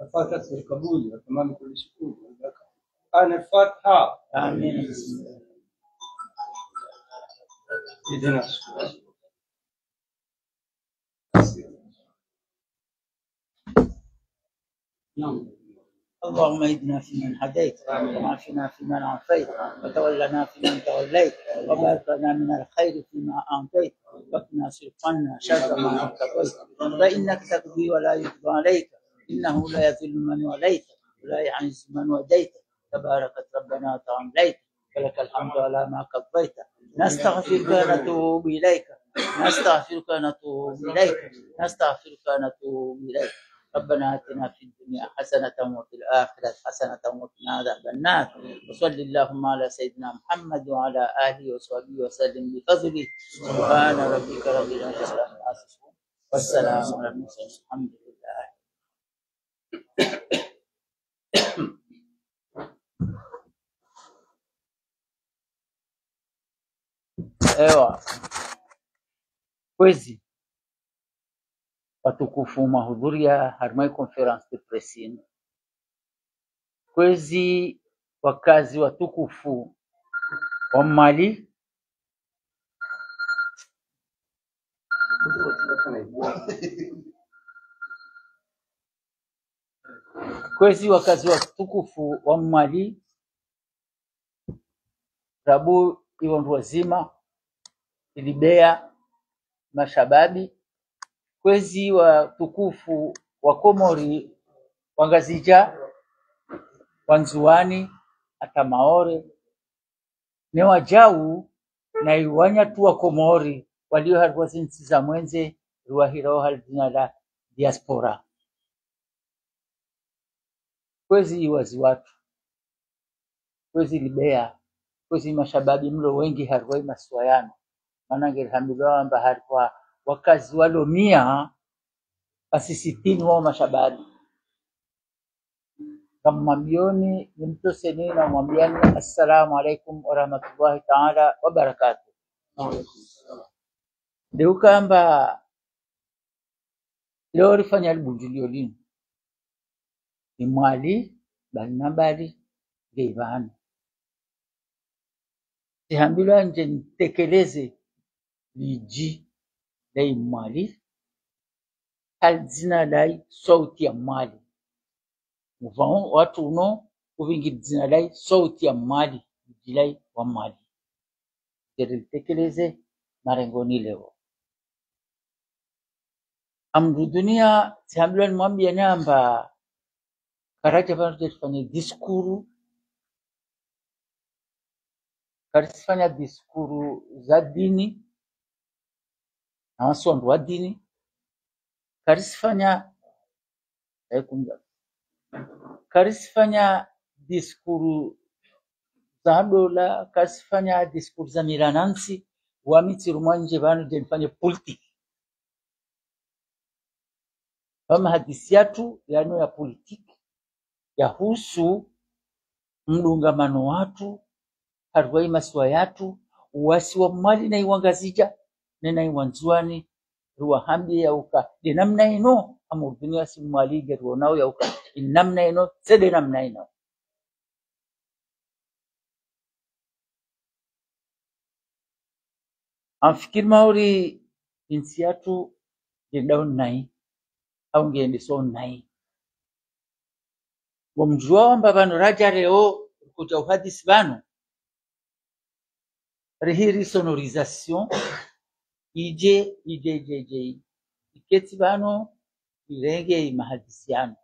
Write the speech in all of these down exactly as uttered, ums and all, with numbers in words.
الفاتحة القبول وتمام كل شكور. الآن الفاتحة. آمين. اهدنا الصراط. نعم. اللهم اهدنا فيمن هديت، وعافنا فيمن عافيت، وتولنا فيمن توليت، وبارك لنا من الخير فيما أعطيت، وقنا واصرف عنا شر ما قضيت، فإنك تقضي ولا يقضى عليك، إنه لا يذل من واليت، ولا يعز من عاديت، تباركت ربنا وتعاليت، ولك الحمد على ما قضيت. نستغفرك ونتوب إليك، نستغفرك ونتوب إليك، نستغفرك ونتوب إليك. ربنا آتنا في الدنيا حسنة وفي الآخرة حسنة وقنا عذاب النار. وصل اللهم على سيدنا محمد وعلى آله وصحبه وسلم بفضله. سبحان ربك رب العزة عما يصفون. والسلام على المرسلين. الحمد لله. Ewa. Kwezi watukufu mahudhuria harimwa ye conférence de presse inu. Kwezi wakazi watukufu wa Mwali. Kwezi wakazi watukufu wa Mwali, rabu iwo wandru wazima, ilibeya, mashababi, kwezi watukufu wa Komori, wa Ngazidja, wa Ndzuwani, hata Maore, ne wajau, na iwananyatru wa Komori walio harimwa zintsi za mwendze, riwahirao ha le dzina la diaspora. Kwezi iwazi watru, kwezi libeya, kwezi mashababi mlo wengi harimwa ye masiwa yanu. Mana ngeri hambilwa amba harimwa wakazi walo mia, basi sitini wao mashababi. Ngamwambioni, nimtoseni na mwambiani, assalamu alaikum warahmatullahi taala wabarakatuh. Nde ukamba, leo rifanya libundulio linu. Ni Mwali, mbali na mbali, nge ipvanu. Tsihambilwa nje nitekeleze lidji la Mwali, ha le dzina la Sauti ya Mwali. Muvao watru uno uvingi dzina la Sauti ya Mwali, lidji la wa Mwali. Nge rilitekeleze marengoni leo. Amdu dunia, tsihambilwa nimwambiani amba, karadja pvanu rifanye diskuru, karisifanya diskuru za dini, na wasondro wa dini, karisifanya, eh, kumda, karisifanya diskuru za dola, karisifanya diskuru za mila na ntsi, wami tsirumwa nje pvanu nde nifanye politiki. Pvanu mahadisi yatru yanu ya politiki, yahusu mdungamano watru, harimwa ye masiwa yatru, wasi wa Mwali na iwa Ngazidja, ne na iwa Ndzuwani, riwahambiye ya uka nde namna inu, amurudini wasi Mwali nge riwonao ya uka, i namna inu, tsi nde namna inu. Amfikiri mauri intsi yatru ngendao nayi, au ngendesao nayi. Ngomdjuwa wamba pvanu radja leo, rikudja uhadisi pvanu, rihiri sonorisation, idje, idje, idje, idje, iketsi pvanu, irenge imahadisi yanu.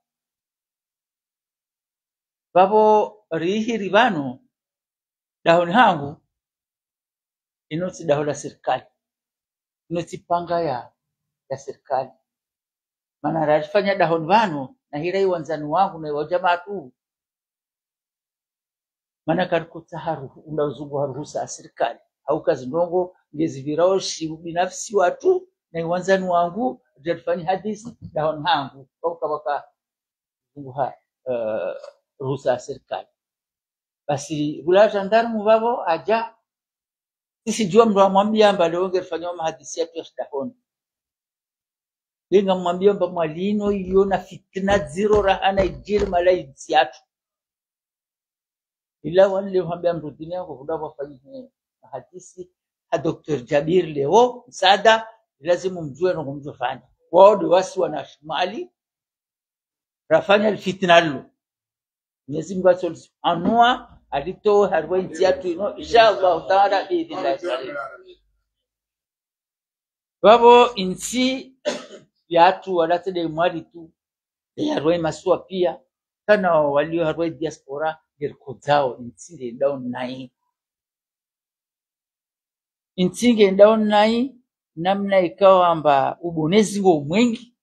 Pvapvo rihiri pvanu, dahoni hangu, inu tsi daho la sirikali. Inu tsi panga ya, ya sirikali. Mana rarifanya dahoni pvanu, na hira iwandzani wangu, na iwa jamaa tu. Mana karikutsaha ruhu-, unda uzunguha ruhusa ya sirikali. Hauka zindrongo ngezipvirao shi ubinafsi watru, na iwandzani wangu, rarifanya hadisi, dahoni hangu. Hauka waka zunguha, eh, ruhusa ya sirikali. Basi, hula gendarme pvapvo, hadja. Tsisi djuwa mdru amwambiya amba leo ngerifanyao mahadisi yatru ya shidahoni. Be ngamwambio amba Mwali inu iyo na fitina ndziro rahana idjiri mala intsi yatru. Ila wale hwambia mdru dini yako kuda wafanyihe hadisi ha Docteur Djabir leo, Msaada, lazimu mdjuwe no kumdjofanya. Wao nde wasi wana Mwali, rafanya li fitina lilo. Mwenyezi Mungu atsolisuanua, alitowe harumwa intsi yatru inu, insha Allahu Taala, biidhnillahi Karim. Vavo intsi yatru wala tsi nde Mwali tu, nde harumwa masiwa pia, kana walio harumwa diaspora, ngeri kodzao intsi ngendao nayi. Intsi ngendao nayi, namna ikao amba ubonezi ngo mwengi,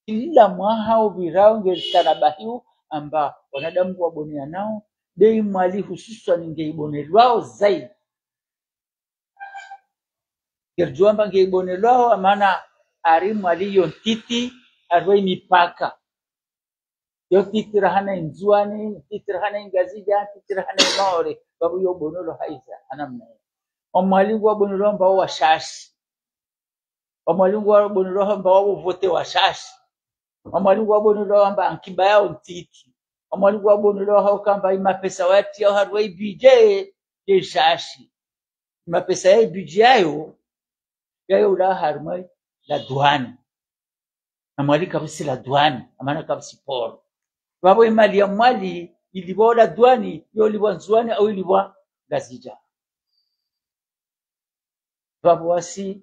kila mwaha upvirao ngeri tanabahiu amba wanadamu ngwaboneanao, be i Mwali hususwani ngeibonelwao zaidi. Ngeri djuwa amba ngeibonelwao, amana ari Mwali yo ntiti, harumwa imipaka. Yo ntiti rahana i Ndzuani, ntiti rahana i Ngazidja, ntiti rahana i Maore, vavo yo bonelwa haiza, ha namna iyo. O Mwali ngwabonelwao amba wo washashi. O Mwali ngwabonelwao amba wo vote washashi. O Mwali ngwabonelwao amba ankiba yao ntiti. O Mwali ngwabonelwao hauka amba i mapesa wayatriao harumwa i budget ye shashi. I mapesa ya i budget yayo, yayo ulawa harumwa la douane. Na Mwali kapvatsi la douane, amana kapvatsi port. Vavo i mali ya Mwali ilipvwa la douane, yo ilipvwa Ndzuani au ilipvwa Ngazidja. Vavo wasi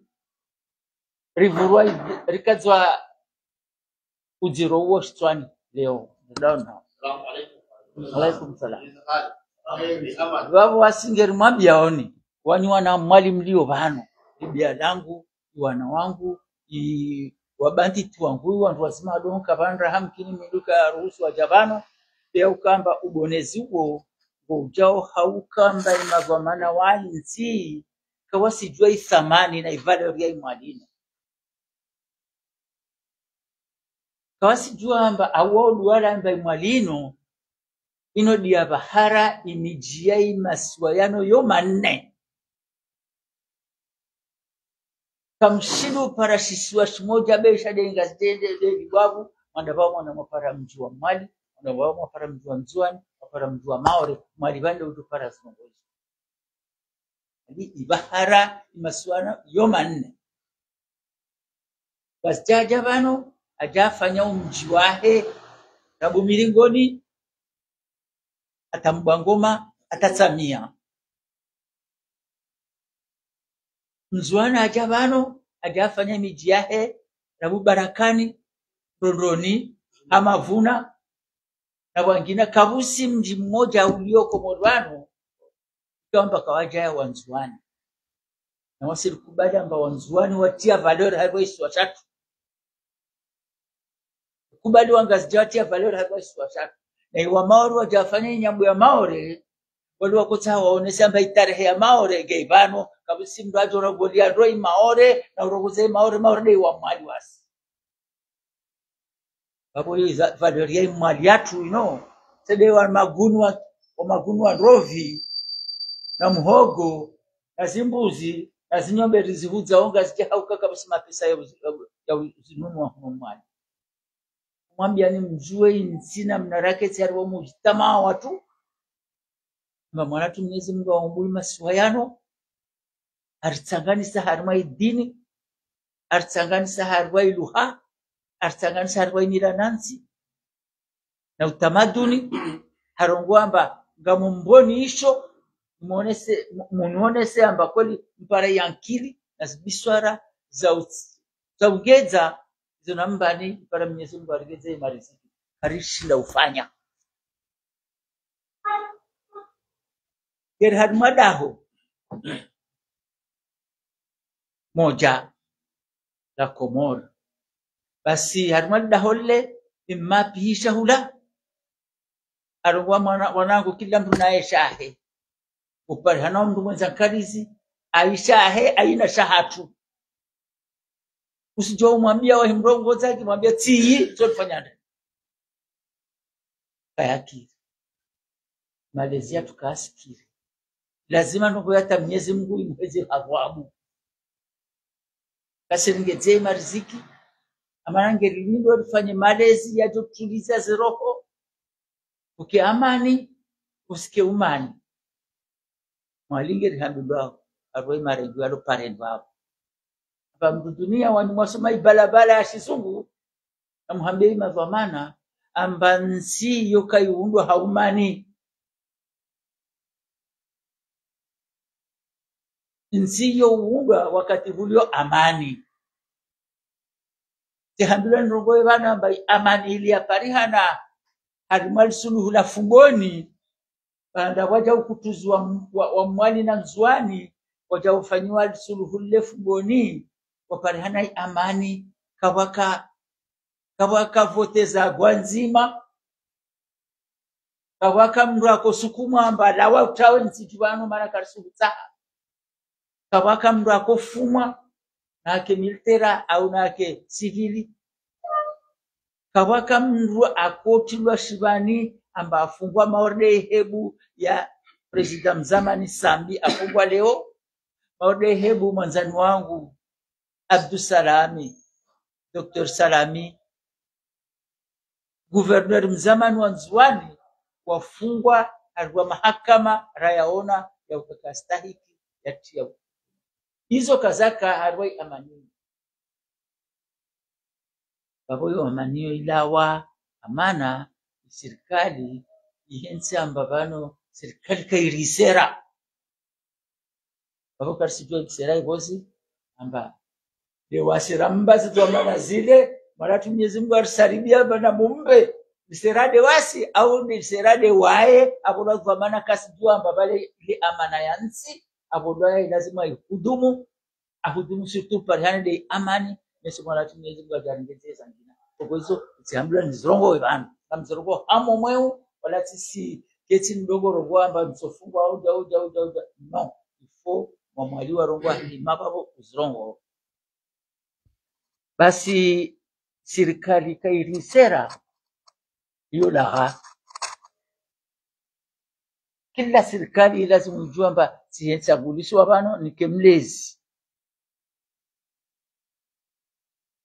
rivurwa, rikadzwa udziro uwo shitswani leo. Ndaona. Alaikum salam. Vavo wasi ngeri mwambiaoni, wanyu wana Mwali mlio vano, i biya langu, i wana wangu, i wabantiti wangu, i wandru wazima wadonka vanu raha mkini minduka ruhusu wadja vano, pia uka amba ubonezi uwo, ngoudjao hauka amba i madhwamana wa intsi, kawasidjuwa i thamani na i valeur ya i Mwali inu. Kawasidjuwa amba awo uduwala amba i Mwali inu, inu ndiya pvahara i midji ya i masiwa yanu yo manne. Kamshindo upara shisiwa shimoja be sha nde Ngazidja nde, nde, nde, nde, wavu, mwanda vao mwana mwapara mdji wa Mwali, mwanda vao mwapara mdji wa Ndzuani, mwapara mdji wa Maore, Mwali vande udjo para zinu ngozi. Yaani, i pvahara i masiwa yanu yo manne. Ngazidja hadja vano, hadja hafanya umdji wahe, rabu milingoni, hata Mbwangoma, hata Tsamia. Mndzuani hadja vano, hadja hafanya midji yahe, rabu Barakani, Ndrondroni, Hamavuna, na wangina, kapvatsi mdji mmoja ulioko Komori vanu, ikao amba kawadjaya Wandzuani. Na wasi rikubali amba Wandzuani watriya valeur harumwa isiwa shatru. Rikubali Wangazidja watriya valeur harumwa isiwa shatru. Na i Wamaore wadja wafanya i nyambo ya Maore, wali wakotsaha waonese amba i tarehi ya Maore nge i vano, kapvatsi mndru adjo rongoa ndro i Maore, na urongoze i Maore, Maore nde i wa Mwali wasi. Vavo i za-, valeur ya i Mwali yatru inu, tsi nde wa magunu wa, wa magunu wa ndrovi, na muhogo, na zimbuzi, na zinyombe rizihudza o Ngazidja hauka kapvatsi mapesa ya uzi-, ya u-, ya uzinunua hunu Mwali. Mwambiani mdjuwe intsi namna raketsi harumwa mujtamaa watru. Amba mwanatru Mwenyezi Mungu aumbu i masiwa yanu, aritsanganisa harumwa i dini, aritsanganisa harumwa i lugha, aritsanganisa harumwa i mila na ntsi, na utamaduni, harongoa amba ngamumboni isho, muonese, mu-, munionese amba kweli mpara i ankili, na zibiswara za u-, za ungedza, izo nambani, mpara Mwenyezi Mungu aringedze i mariziki. Karishinda ufanya. Ngeri harumwa daho moja la Komori. Basi harumwa daho lile, imapi hisha hula. Harongoa mwana, wanangu kila mndru na ye shahe. Upare hana mndru mwendza nkarizi, aishahe, aina shahatru. Usidjo umwambia wahi mrongozi akimwambia tsiyi, tso tufanya nde. Kayakiri. Malezi yatru kayasikiri. Lazima ndrongo yata Mwenyezi Mungu imuheze hawabu. Kasiringedze mariziki. Mana ngerilindwa rifanye malezi yadjo tuliza ze roho. Uke amani, usike umani. Mwali ngerihambilwao, harumwa ye marengo yalo parendwa apvo. Amba mndru dunia wanu mwasoma ibalabala ya shizungu, namuhambe imadhwamana, amba ntsi yo kayiundwa ha umani. Ntsi yo uundwa wakati hulio amani. Tsihambilwa nirongowe pvanu amba amani ili yaparihana harimwa lisuluhu la Fumboni, baanda wadja ukutuzwa wa, wa Mwali na Ndzuwani, wadja ufanyiwa lisuluhu lile Fumboni, waparihana i amani, kapvwaka, kapvwaka vote za gwandzima, kapvwaka mndru akosukumwa amba lawa utawe ntsi dju pvanu mana karisuhutsaha. Kapvwaka mndru akofumwa, nake militaire au nake civil. Kapvwaka mndru akotilwa shipvani amba afungwa mauri de ihebu ya président mzamani Sambi afungwa leo, mauri de ihebu mwandzani wangu Abdou Salami, Docteur Salami, gouverneur mzamani wa Ndzuwani, wafungwa harimwa mahakama rayaona ya ukaka stahiki ya tiya. Izo kazaka harimwa i amani. Pvapvo yo amani yo ilawa, amana, sirikali, ihentsi amba pvanu, sirikali kayirisera. Pvapvo karisidjuwa isera ikozi, amba, de wasi ramba zidhwamana zile, maratu Mwenyezi Mungu arisaribia amba na mumbe, isera de wasi, au ni isera de waye, apvo lwa dhwamana kasidjuwa amba pvale ile amana ya ntsi, apvo lwa ya lazima ihudumu, ahudumu surtout parihane de amani, nesi mwana tu Mwenyezi Mungu adjarengeze zangina. Kwa hizo, tsihambilwa nizirongowe pvanu. Kamzirongowa hamwe mweu, wala tsisi, ketsi ndrongo rongowa amba ntsofungwa, uja, uja, uja, uja. Non, il faut, mwa Mwali warongowa hima pvapvo uzirongowa. Basi, sirikali kayirisera, iyo laha. Kila sirikali ilazimu idjuwe amba tsiye ntsagulisiwa pvanu nike mlezi.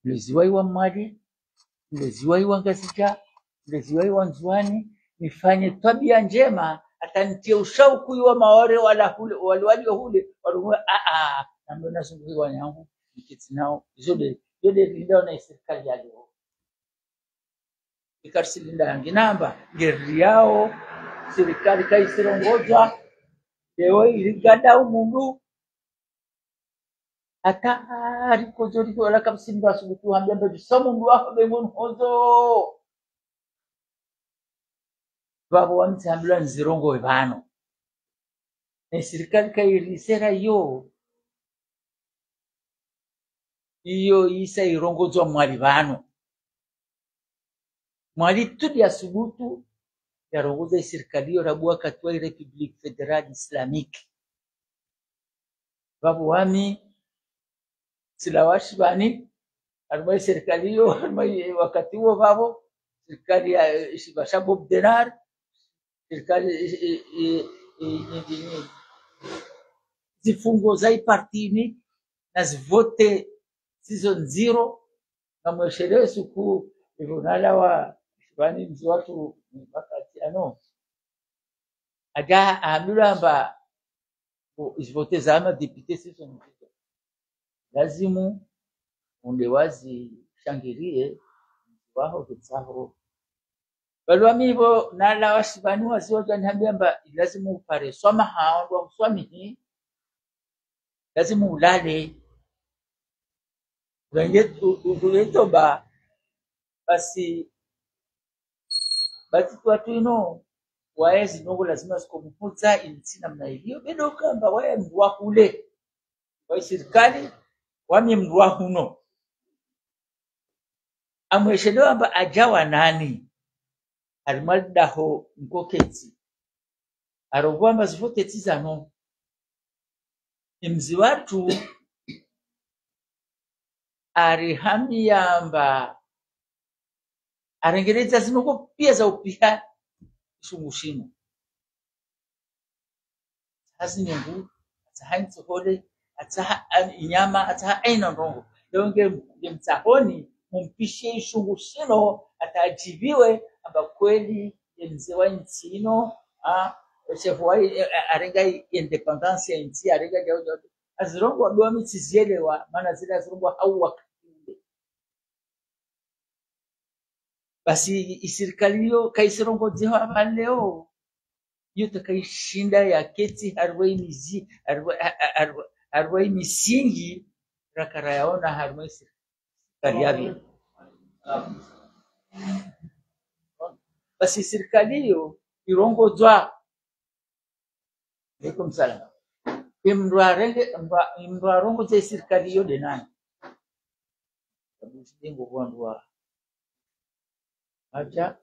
Mlezi wayi wa Mwali, mlezi wayi wa Ngazidja, mlezi wayi wa Ndzuwani, nifanye twabia ndjema, hata nitiye ushauku iwa Maore wala hule, wale walio hule, walungu, a, a, nambe nazunguhi wananyangu, niketsi nao, izo de, izo de lindao na isirikali ya leo. Ikarisilinda yangi namba, ngeriyao, sirikali kayisirongodzwa, leo iligada umundru, hata rikodjo riko wala kapvatsi mndru asubutu hambia amba djusa mundru waho be munu hozo. Pvapvo wami tsihambilwa nizirongowe pvanu. Ne sirikali kayirisera iyo, iyo isa irongodzwa Mwali pvanu. Mwali tu de asubutu yarongoza isirikali iyo rabuwa wakati wa République Fédérale Islamique. Pvapvo wami, tsilawa shipvani, harimwa isirikali iyo, harimwa i-, wakati uwo pvapvo, sirikali ya, eh, shipva sha Bob Denard, sirikali, eh, eh, eh, eh, eh, eh, zifungo za ipartini, na zivote zizo ndziro, ngamweshelewe suku, ivo nalawa, shipvani mzi watru, wakati ano. Adja ahambilwa amba, o, izivote za madéputé sizo ndziro. Lazimu, unde wazishangiriye, waho ketsaho. Pvalo wami ivo, nalawa shipvani wazi wadja nihambia amba, ilazimu upare swamaha, wandru wakuswamihi, lazimu ulale. Ulenge, u-, u-, ulenge toba, basi, basi twatru ino, waye zindrongo lazima zikomuhudza intsi namna iliyo, be ndo kamba waye mndru wa hule. Waye sirikali, wami mndru wa huno. Amweshelewa amba adja wa nani? Harimwa lidaho nkoketsi. Arongowa amba zivote tsi zanu. Imzi watru arihambia amba arengeledza zindrongo pia za upiha shungu shinu. Hazi nyungu, atsaha intsohole, atsaha an-, inyama, atsaha aina ndrongo. Leo nge, nge mtsahoni, mumpishe ishungu shinu, hata adjiviwe, amba kweli, ye mze wa intsi inu, ah, shefu wa, eh, eh, arenga indépendance ya intsi, arenga djau djau. Azirongoa ndo wami tsizielewa, mana zile azirongoa hau wakati ule. Basi isirikali iyo, kaisirongoa dzeho amba leo, iyo takaishinda yaketsi harumwa imizi, harumwa, ha-, ha-, harumwa, harumwa imisingi, rakara yaona harumwa isirikali yapvi. Basi isirikali iyo, irongodzwa. Alaikum salam. Emdru arenge, emdru a-, emdru arongodze isirikali iyo nde nani? Sabu usidengo wandru wa. Acha.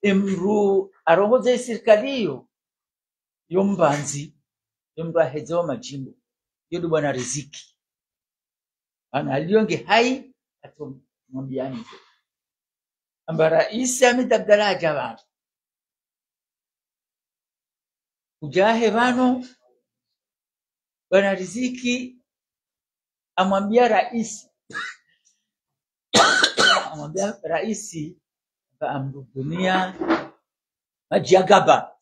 Emdru arongodze isirikali iyo, yo mbandzi, yo mdru ahedza wa majimbo, yo ndo bwana Riziki. Ana aliyo nge hai, ato mwambiani. Amba raisi Ahmed Abdallah adja pvanu. Udja he pvanu, bwana Riziki amwambia raisi. Amwambia raisi, ba amdru dunia, madji ya gaba.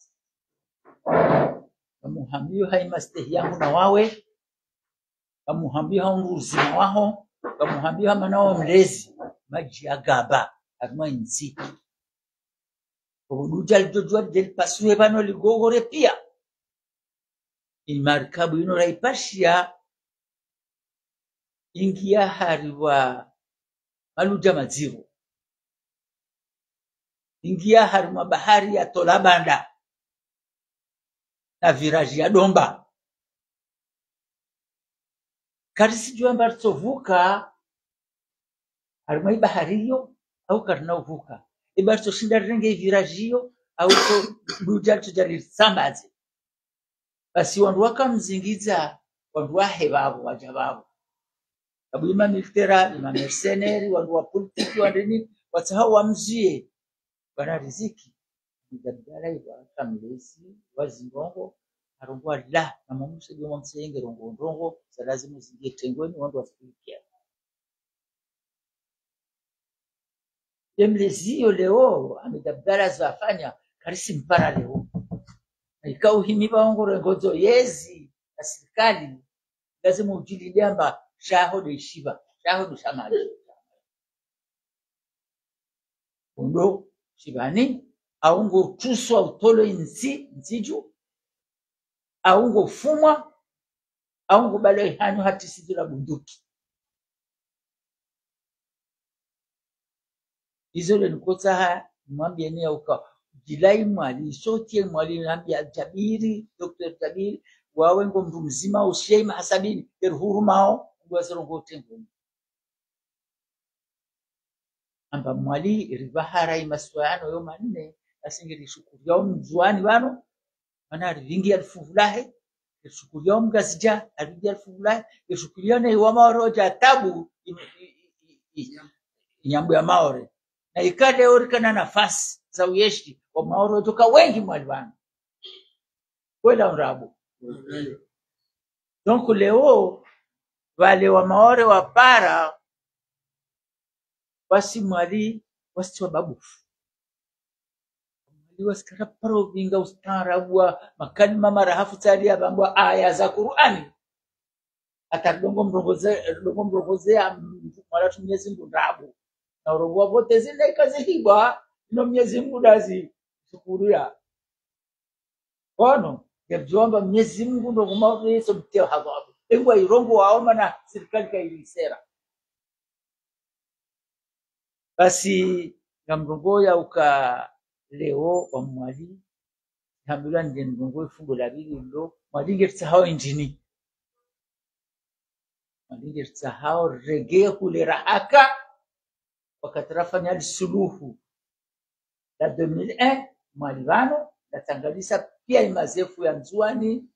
Ba muhambiyo ha imastehi yangu na wawe, ba muhambiyo ha undru uzima waho, ba muhambiyo ha mana wa mlezi, madji ya gaba, harumwa intsi. Obu dudja lidjodjuwa lidje lipasuhe pvanu ligogore pia. Imarikabu inu raipashia ingia harumwa maludja madziro. Ingia harumwa bahari ya Tolabanda na viraji ya Domba. Karisidjuwa amba ritsovuka harumwa ibahari iyo, au karina uvuka. Eba ritsoshinda rirenge iviraji iyo, au tso dudja ritsodja lirisambaze. Basi wandru wakamzingidza, wandru wahe pvapvo, wadja pvapvo. Sabu ima militaire, ima mercenaire, wandru wa politiki, wandru ni, watsaha wamzie. Bwana Riziki, Ahmed Abdallah iwa kamlezi, wa zindrongo, arongoa la, na mwamusa dio mwamsenge rongoa ndrongo, za lazimu zingie tengweni, wandru wasikia. Ye mlezi iyo leo, Ahmed Abdallah zo afanya, karisi mpara leo. Na ika uhimi pvao ngorengodzo yezi, na sirikali, lazimu udjilinde amba, shaho nde shipva, shaho nde shamali. Undo shipvani, au ngo tuswa utolwe intsi, intsi dju, au ngo fumwa, au ngo balwa ihanyu ha tisizo la bunduki. Izo le nikotsaha nimwambieni ya uka, djilai Mwali, sotie Mwali, nambia Jabiri, Docteur Jabiri, wawe ngo mndru mdzima, ushei maha sabini, yeruhurumao, ngwa zirongoa tengweni. Amba Mwali ripvahara imasiwa yanu yo manne, basi ngirishukuria Omndzuani pvanu, mana aripvingia lifuvu lahe, ngirishukuria Omngazidja, aripvingia lifuvu lahe, ngirishukuria ne wa Maore wadja tabu, i, i, i, i, i, inyambo ya Maore. Na ika leo rikana nafasi za uyeshi, wa Maore wadjoka wengi Mwali pvanu. Kweli au ndrabo? Donc leo, pvale wa Maore wapara, wasi Mwali, wasi wa babufu. Mwali wasi karapara upvinga ustaarabu wa makalima marahafu tsali ya pvambwa aya za Kur'ani. Hata ridongo mrongoze, ridongo mrongoze ya m-, mwana tu Mwenyezi Mungu ndrabo. Na urongoa pvote zile kazi hibwa, ino Mwenyezi Mungu ndazi shukuria. Ono, ngedjomba Mwenyezi Mungu ndo kuma yeso mteo hadhabu. Engwa irongoao mana sirikali kairi sera. Basi, ngamrongoa ya uka leo wa Mwali, hambilwa nde ndrongo ifundo la pvili lo, Mwali ngeritsahao indrini. Mwali ngeritsahao regee hule rahaka, wakati rafanya lisuluhu la deux mille un, Mwali pvanu, latsanganisa pia imazefu ya Ndzuani,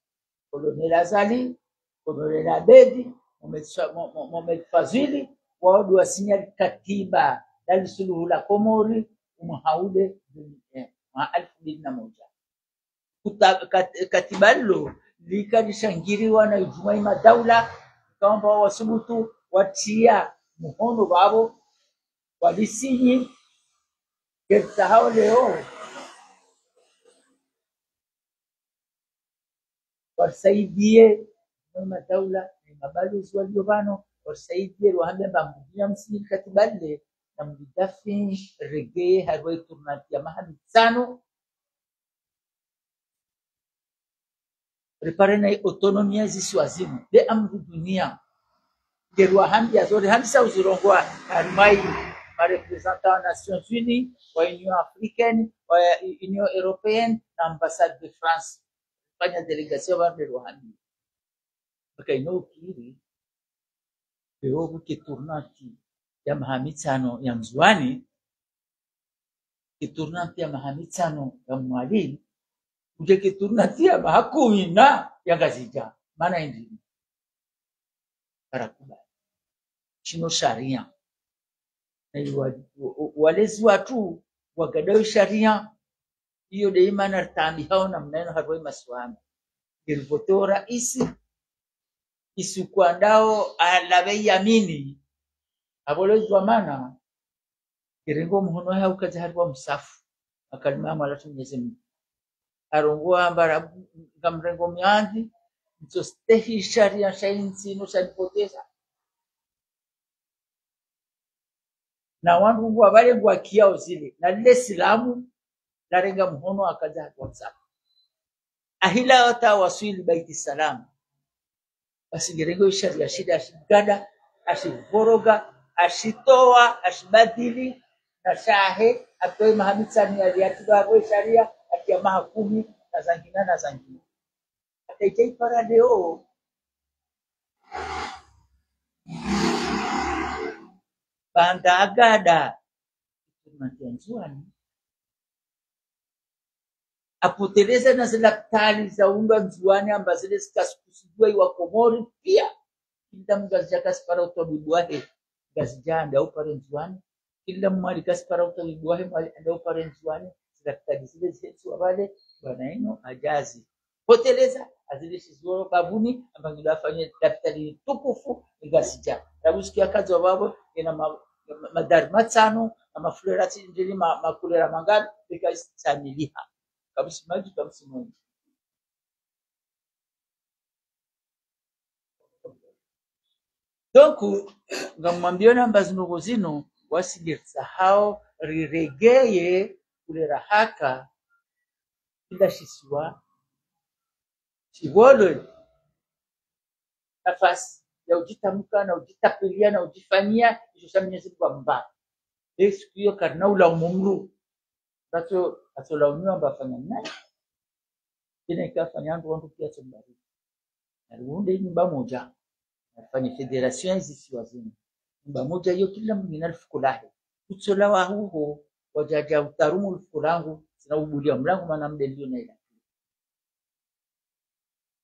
Colonel Azali, Colonel Abedi, Mohamed Sa-, Mo-, Mo-, Mohamed Fazili, wao ndo wasinya likatiba la lisuluhu la Komori, umwaha ule deux mille un, mwaha alfu mbili na moja. Kuta-, kat-, katiba lilo lika lishangiriwa na idjumwa imadaula, kaomba wasubutu watia muhono vavo, walisinyi, ngeritsaho leo, warisaidie, no madaula, ne mabalozi walio vano, warisaidie, riwahambe amba mbuya msinyi katiba lile, na mlidafi, regeye, harumwa i tournante ya maha mitsano, ripare na i autonomie zisiwa zinu, be amri dunia. Ngeriwahambia zo, rihambisa uzirongoa, harumwa i ma représentants wa Nations Unies, wa Union Africaine, wa Union Européenne, na ambassade de France. Fanya délégation vanu ngeriwahambia. Baka ino ukiri, leo vuke tournante ya maha mitsano ya Ndzuani, ke tournante ya maha mitsano ya Mwali, uje ke tournante ya maha kumi na ya Ngazidja. Mana indrini? Karakubali. Shino sharia. Na iwa, wa-, wa-, walezi watru wagadayo sharia. Iyo de imana ritaamihao namna ino harumwa i masiwa yanu. Ngerivoto raisi, isuku andao alave yamini, apvo leo dhwamana, ngerengo muhono wahe ukadza harumwa msafu, makalima ya mwalatu Mwenyezi Mungu. Arongoa amba ra-, ngamrengo miandzi, mtsostehi sharia sha intsi ino shanipoteza. Na wandru ngwavale ngwakiao zile, na lile silamu, larenga muhono akadza harumwa msafu. Ahila hata waswili Baiti Salam. Basi ngerengo i sharia shida, ashigada, ashivoroga, ashitoa, ashibadili, na shahe, atoe maha mitsano yale, atiba harumwa i sharia, atia maha kumi, na zangina, na zangina. Hata ija ipara leo, baanda agada, tournante ya Ndzuani, apoteleza na zilapitali za undwa Ndzuani, amba zile zikasikusudiwa i Wakomori pia. Kila Mngazidja kasipara utwabibu wahe Ngazidja, anda upare Ndzuani. Kila Mwali kasipara utwabibu wahe Mwali, anda upare Ndzuani. Zilapitali zile zihetsiwa vale, bwana ino ajazi poteleza, azile shiziwo bavuni, amba ngido afanye lapitali tukufu, Ngazidja. Rabusikia kazi wa vavo, ina ma-, ma-, madari matsano, na mafulera tsi ndili ma-, makulera mangani, beka isamiliha. Kabusi maji, kabusi mwenji. Donc, ngamwambio namba zinu ko zinu, wasi ngeritsahao, riregeye, kulera haka, kila shisiwa, shivolwe nafasi ya ujitamka na ujitapilia na ujifanyia, isho sha Mwenyezi Mungu amba. Ye siku iyo karina ulaumu mdru. Batso, atsolaumiwa amba afanya nayi. Ina ikafanya wandru, wandru pia tsombari. Nariunde nyumba moja. Narifanye fédération ya zisiwa zinu. Nyumba moja iyo kila mdru na lifuko lahe. Kutsolawa huho, wajaja utarumu lifuko langu, sina ubulia mlango mana mde liyo na ila.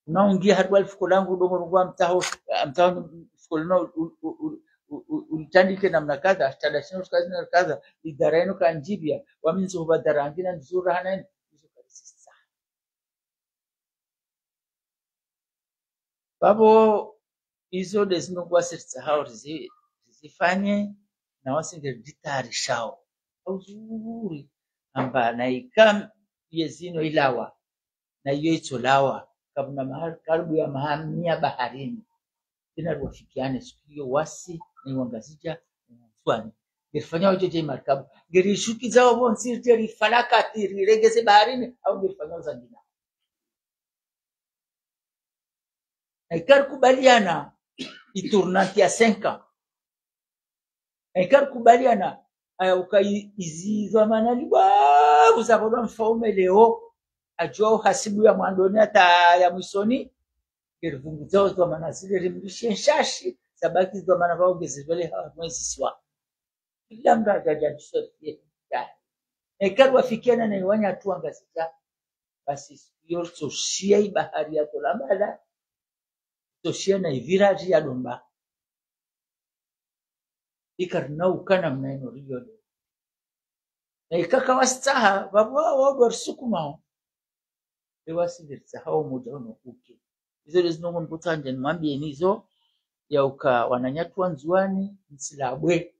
Unaungia harumwa lifuko langu, dongo rungu amtaho, amtaho lifuko lino u-, u-, u-, ulitandike namna kadha, shitanda shino shikazi na kadha, idara ino kanjibia, wami nzo hubadara angina nzura hanaini, izo kabisa. Vavo, izo de zinu ngwasi ritsahao rizi-, rizifanye, na wasi ngeridjitayarishao. Uzuri, amba na ika ye zinu ilawa, na iyo itsolawa, kapvuna mahali, karibu ya maha mia baharini. Tsena riwafikiane siku iyo wasi, na Wangazidja, na Wandzuani. Ngerifanyao dje dje markabu. Ngerishukizao pvontsi, ridje rifalakati, riregeze baharini, au ngerifanyao zangina. Na ika rikubaliana, i tournante ya cinq ans. Na ika rikubaliana, aya uka i-, izi dhwamana libwa, uzavolwa mfaume leo, ajua uhasibu ya mwandoni hata ya mwisoni, ngerivungudzao dhwamana zile rimlishe nshashi, zabaki dhwamana vao ngezivele ha mwezi siwa. Kila mdru ajaja tusofie. Na ika riwafikiana na iwanya tu Wangazidja. Basi, iyo ritsoshia ibahari ya Tolambala, ritsoshia na ivirage ya Domba. Ika rinauka namna ino riyo leo. Na ika kawasitsaha, vavo wao ndo warisukumao. Ewa sisi ritsahao umoja unu uke. Izo de zinu ngu nikutsandje nimwambieni izo. ya uka wananyatru wa Ndzuani msilabwe.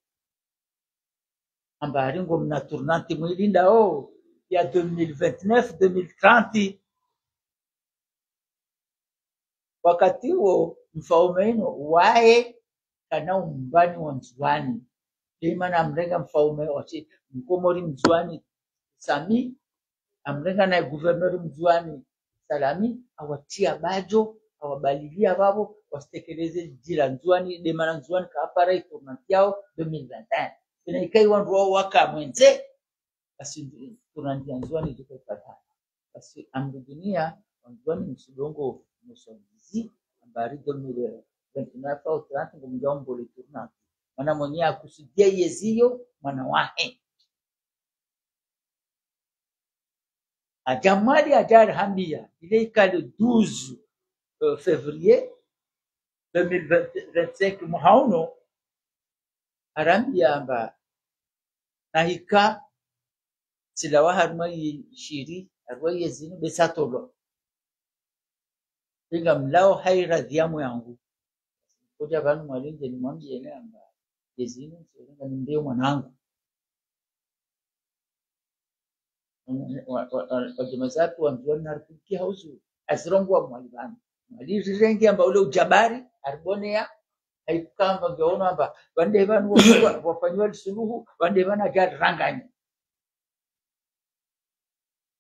Amba hari ngomna tournante mwilindao ya deux mille vingt-neuf, deux mille trente. Wakati wo mfaume inu waye kana umbani wa Ndzuani. Nde mana amrenga mfaume washi Mkomori Mndzuani Sami, amrenga naye gouverneur Mndzuani Salami, awatria badjo, awabalilia vavo, wasitekeleze djila Ndzuani, nde mana Ndzuani kapara i tournante yao deux mille vingt et un. Pvena ikai wandru wao waka mwendze, basi tournante ya Ndzuani djika ipatana. Basi amrudunia, Wandzuani msidongo msongizi, amba hari deux mille vingt-neuf au trente, ngomdjao mbole tournante. Mana mwenye akusudia yeziyo, mwana wahe. Adja Mwali adja arihambia, ile ika le douze, euh, février deux mille vingt, vingt-cinq mwaha unu, arambia amba, nahika, tsilawa harumwa yi shiri, harumwa yezinu, be tsatolwa. Inga mlao ha iradhi ya mwangu. Kodja pvanu Mwali ndje nimwambie ne amba, yezinu, tsirenga nimbe mwanangu. Wa, wa, wa, wa, wadjomazatru wa Ndzuani naripvuliki hauzu, azirongoa Mwali pvanu. Mwali rirenge amba ule ujabari, aribonea, haikukamba ngeono amba, wande pvanu wa, wa, wafanyiwa lisuluhu, wande pvanu adja ariranganye.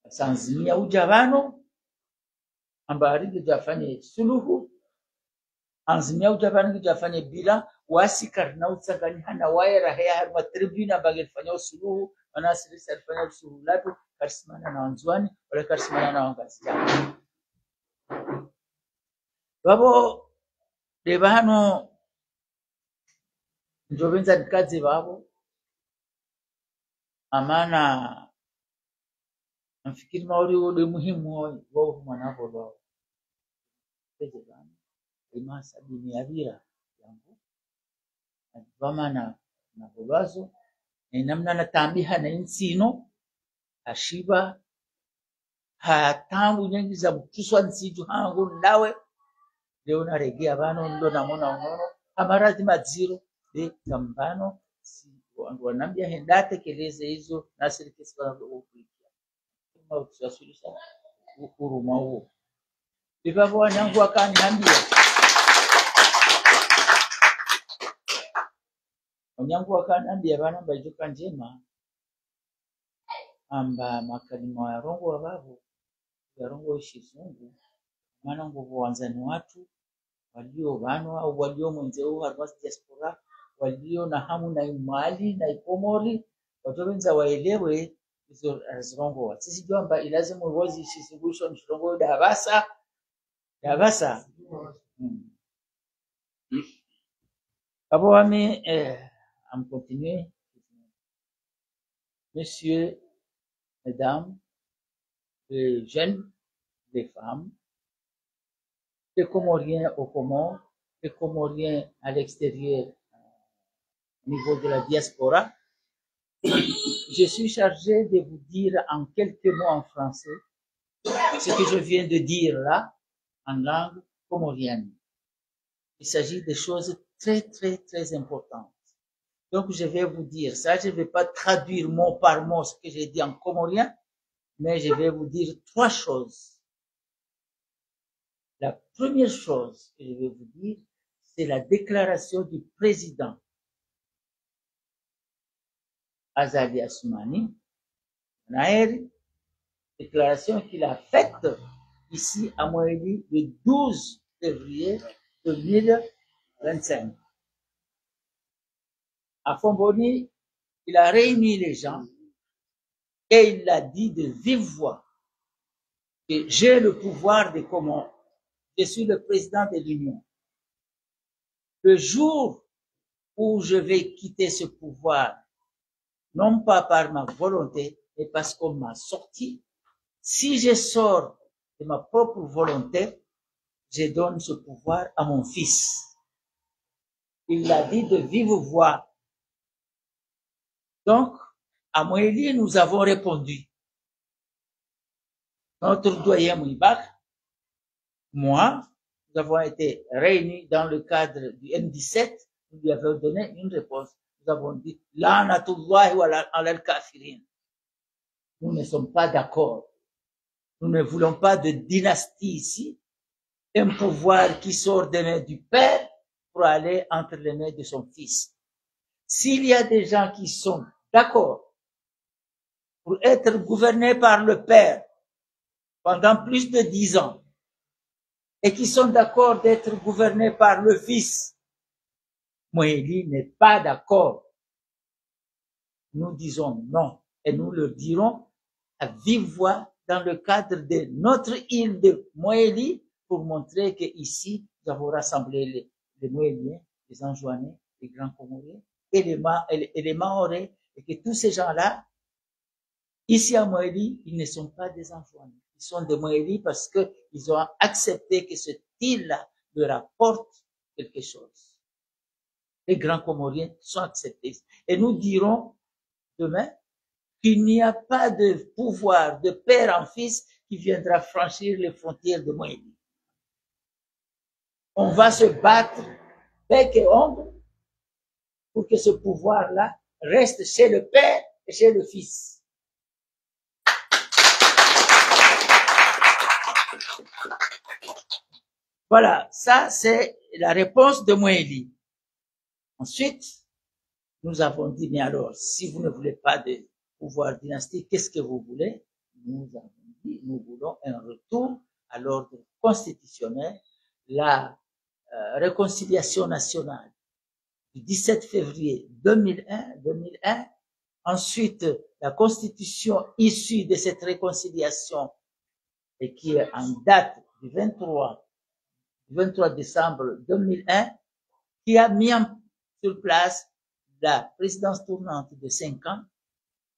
Sanzimia udja pvanu, amba hari ngedjo afanye suluhu, anzimia udja pvanu ngedjo afanye bila, wasi karina utsanganyiha na waye raheya harumwa tribune amba ngerifanya usuluhu, mana sirisa rifanya usuluhu latru, karisimana na Wandzuani, wala karisimana na Wangazidja. Vavo, nde pvanu, ndjopvendza nikadze vavo, amana, namfikiri mauri wo nde muhimu wo, wo mwana volwa. Pveze pvanu, ima sabini ya pvira yangu. Adjipvamana na volwazo, na inamna natambiha na intsi inu, ashipva, ha tangu nyengi za mtuswa ntsidju hangu ndawe, leo naregea pvanu ndo namona unono, ha maradhi madziro, be ngam pvanu, si, wandru wanambia henda atekeleze izo, nasirikesi pvanu ndo kulikia. Ima utuswaswilisha, u-, uruma uwo. Ipvapvo wanangu wakanihambia. Wanangu wakanihambia pvanu amba idjo ka ndjema, amba makalima yarongowa pvapvo, yarongowa shizungu, mana ngopvo wandzani watru, walio pvanu au walio mwendze u harumwa diaspora, walio na hamu na i Mwali, na i Komori, wadjopvendza waelewe izo, eh, zirongowa. Tsisi djwamba ilazimu wozi shizungu isho nishirongowe ndapvasa, ndapvasa. Hmm. Abo wami, eh, am continuer. Messieurs, mesdames, les jeunes, les femmes, les Comoriens aux Comores, les Comoriens à l'extérieur, au niveau de la diaspora, je suis chargé de vous dire en quelques mots en français ce que je viens de dire là, en langue comorienne. Il s'agit de choses très, très, très importantes. Donc, je vais vous dire ça, je ne vais pas traduire mot par mot ce que j'ai dit en comorien, mais je vais vous dire trois choses. La première chose que je vais vous dire, c'est la déclaration du président Azali Assoumani, Naeri, déclaration qu'il a faite ici à Mwali le douze février deux mille vingt-cinq. À Fomboni, il a réuni les gens et il a dit de vive voix que j'ai le pouvoir des Comores, je suis le président de l'Union. Le jour où je vais quitter ce pouvoir, non pas par ma volonté, mais parce qu'on m'a sorti, si je sors de ma propre volonté, je donne ce pouvoir à mon fils. Il l'a dit de vive voix. Donc, à Mwali, nous avons répondu. Notre doyen Mwibaka, moi, nous avons été réunis dans le cadre du M dix-sept, nous lui avons donné une réponse. Nous avons dit, لعنة الله على الكافرين. Nous ne sommes pas d'accord. Nous ne voulons pas de dynastie ici. Un pouvoir qui sort des mains du père pour aller entre les mains de son fils. S'il y a des gens qui sont d'accord pour être gouvernés par le père pendant plus de dix ans et qui sont d'accord d'être gouvernés par le fils, Mweli n'est pas d'accord. Nous disons non et nous le dirons à vive voix dans le cadre de notre île de Mweli pour montrer que ici, nous avons rassemblé les, les Mwéliens, les Anjouanais, les Grands Comoriens et les, Ma- et les, et les Mahorais, et que tous ces gens-là, ici à Mweli, ils ne sont pas des Anjouanais. Ils sont des Mweli parce que ils ont accepté que cette île-là leur apporte quelque chose. Les Grands Comoriens sont acceptés. Et nous dirons demain qu'il n'y a pas de pouvoir de père en fils qui viendra franchir les frontières de Mweli. On va se battre bec et ongle pour que ce pouvoir-là reste chez le père et chez le fils. Voilà, ça c'est la réponse de Mweli. Ensuite, nous avons dit, mais alors, si vous ne voulez pas de pouvoir dynastique, qu'est-ce que vous voulez ? Nous avons dit, nous voulons un retour à l'ordre constitutionnel, la euh, réconciliation nationale du dix-sept février deux mille un, deux mille un. Ensuite, la constitution issue de cette réconciliation et qui est en date du vingt-trois, du vingt-trois décembre deux mille un, qui a mis en, sur place la présidence tournante de cinq ans,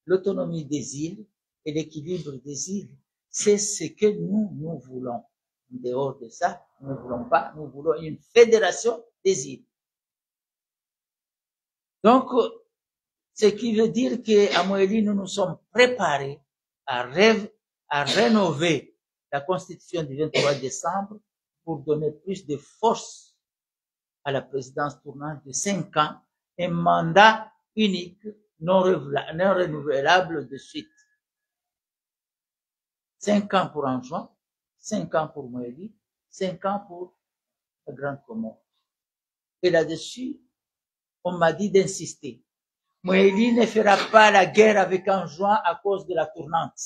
l'autonomie des îles et l'équilibre des îles. C'est ce que nous, nous voulons. En dehors de ça, nous ne voulons pas, nous voulons une fédération des îles. Donc, ce qui veut dire qu'à Mweli, nous nous sommes préparés à, rêve, à rénover la constitution du vingt-trois décembre pour donner plus de force à la présidence tournante de cinq ans, un mandat unique, non, revla- non renouvelable de suite. Cinq ans pour Anjouan, cinq ans pour Mweli, cinq ans pour la Grande Comore. Et là-dessus, on m'a dit d'insister. Mweli ne fera pas la guerre avec Anjouan à cause de la tournante.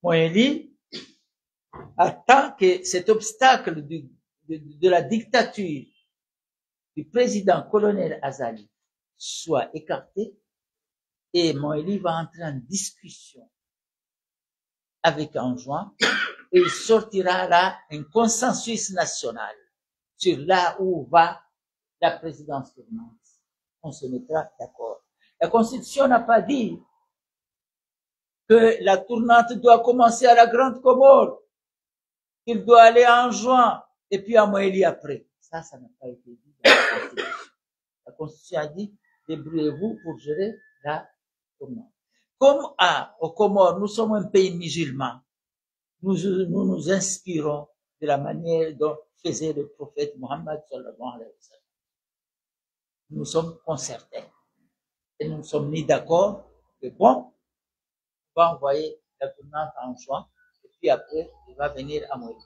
Mweli attend que cet obstacle du- de, de la dictature du président colonel Azali soit écarté et Mweli va entrer en discussion avec Anjouan et il sortira là un consensus national sur là où va la présidence tournante. On se mettra d'accord. La constitution n'a pas dit que la tournante doit commencer à la Grande Comore, qu'il doit aller à Anjouan et puis à Mweli après. Ça, ça n'a pas été dit dans la constitution. La constitution a dit, débrouillez-vous pour gérer la tournante. Comme à, aux Comores, nous sommes un pays musulman, nous, nous nous inspirons de la manière dont faisait le prophète Mohammed sallallahu alayhi wa sallam. Nous sommes concertés. Et nous nous sommes mis d'accord que bon, on va envoyer la tournante à Anjouan, et puis après, il va venir à Mweli.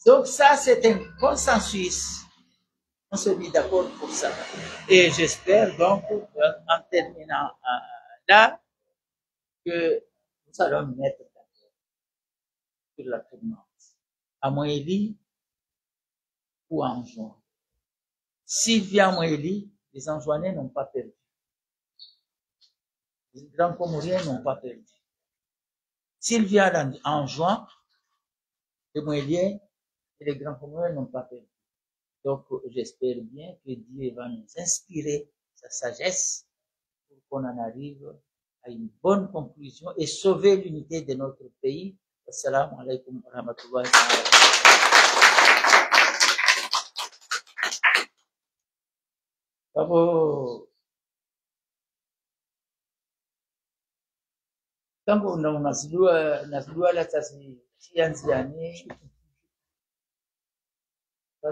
Donc ça, c'est un consensus. On s'est mis d'accord pour ça. Et j'espère donc, euh, en terminant euh, là, que nous allons mettre d'accord sur la tournante. À Mweli ou à Anjouan. S'il vient à Mweli, les Anjouanais n'ont pas perdu. Les Grands Comoriens n'ont pas perdu. S'il vient à Anjouan, les Mwéliens et les Grands Comoriens n'ont pas perdu. Donc, j'espère bien que Dieu va nous inspirer sa sagesse pour qu'on en arrive à une bonne conclusion et sauver l'unité de notre pays. Assalamu alaikum wa rahmatullahi wa barakatuh. Babo, tangu na unazilua, nazilua la tasi, sianzi yani. بسم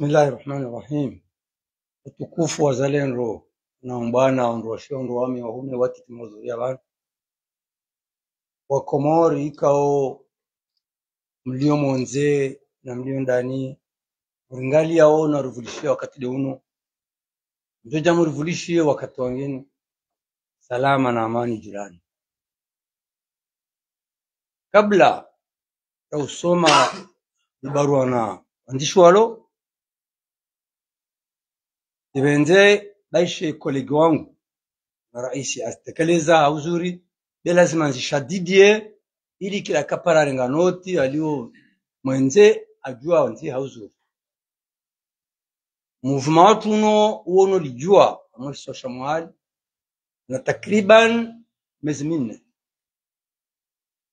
الله الرحمن الرحيم. Watukufu wazalendo, na umbwana, wandru washe, wandru wami, wahune, watiti, mwazuria pvanu. Wakomori ikao mlio mondze na mlio ndani, mringaliao na rivulishiye wakati de unu. Mdjodja murivulishiye wakati wangeni. Salama na amani jirani. Kabla ya usoma ibarua na wandzishi walo, nipvendze baishe kolegi wangu na raisi azitekeleza ha uzuri, be lazima nzishadidiye, ili kila kapara renga noti, alio mwendze ajua ndzi ha uzuri. Mouvement watru uno, uono lidjua, amwe social mwali, na takriban mezi mine.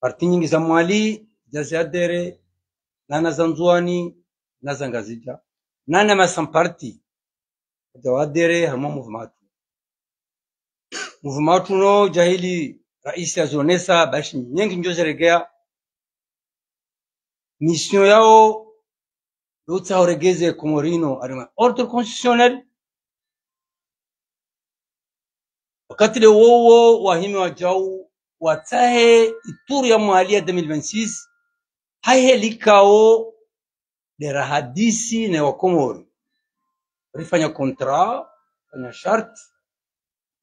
Parti nyingi za Mwali, dja ziadere, nana za Ndzuani, na za Ngazidja, nana ma sans parti, dja wadere, hamwa mouvement watru. Mouvement watru uno, djahili raisi azionesa, bashi nyengi ndjo ziregea. Mission yao, lutsaha uregeze Komori ino, harumwa ordre constitutionnel. Wakati de wowo wahime wadjau, watsahe ituru ya Mwali ya deux mille vingt-six, haihe likao de rahadisi ne Wakomori. Rifanya contrat, fanya sharti,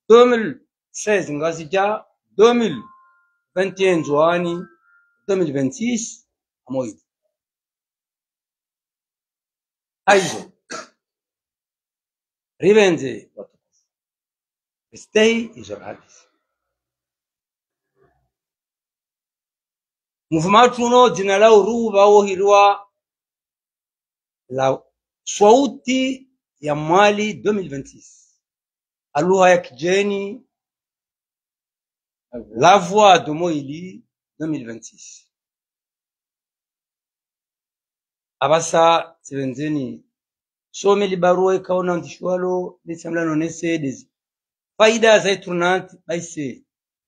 deux mille seize Ngazidja, deux mille vingt et un Ndzuani, deux mille vingt-six Hamahidja. Haizo. Ripvendze watukufu. Ristehi izo rahadisi. Mouvement watru uno, dzina lao rupvao hiriwa la Swauti ya Mwali deux mille vingt-six. Ha lugha ya kidjeni, la voix de Mwali deux mille vingt-six. Apvasa tsipvendze nisome libarua ikao nandzishiwa lo, nitsamla nonese de zi faida za i tournante, baishe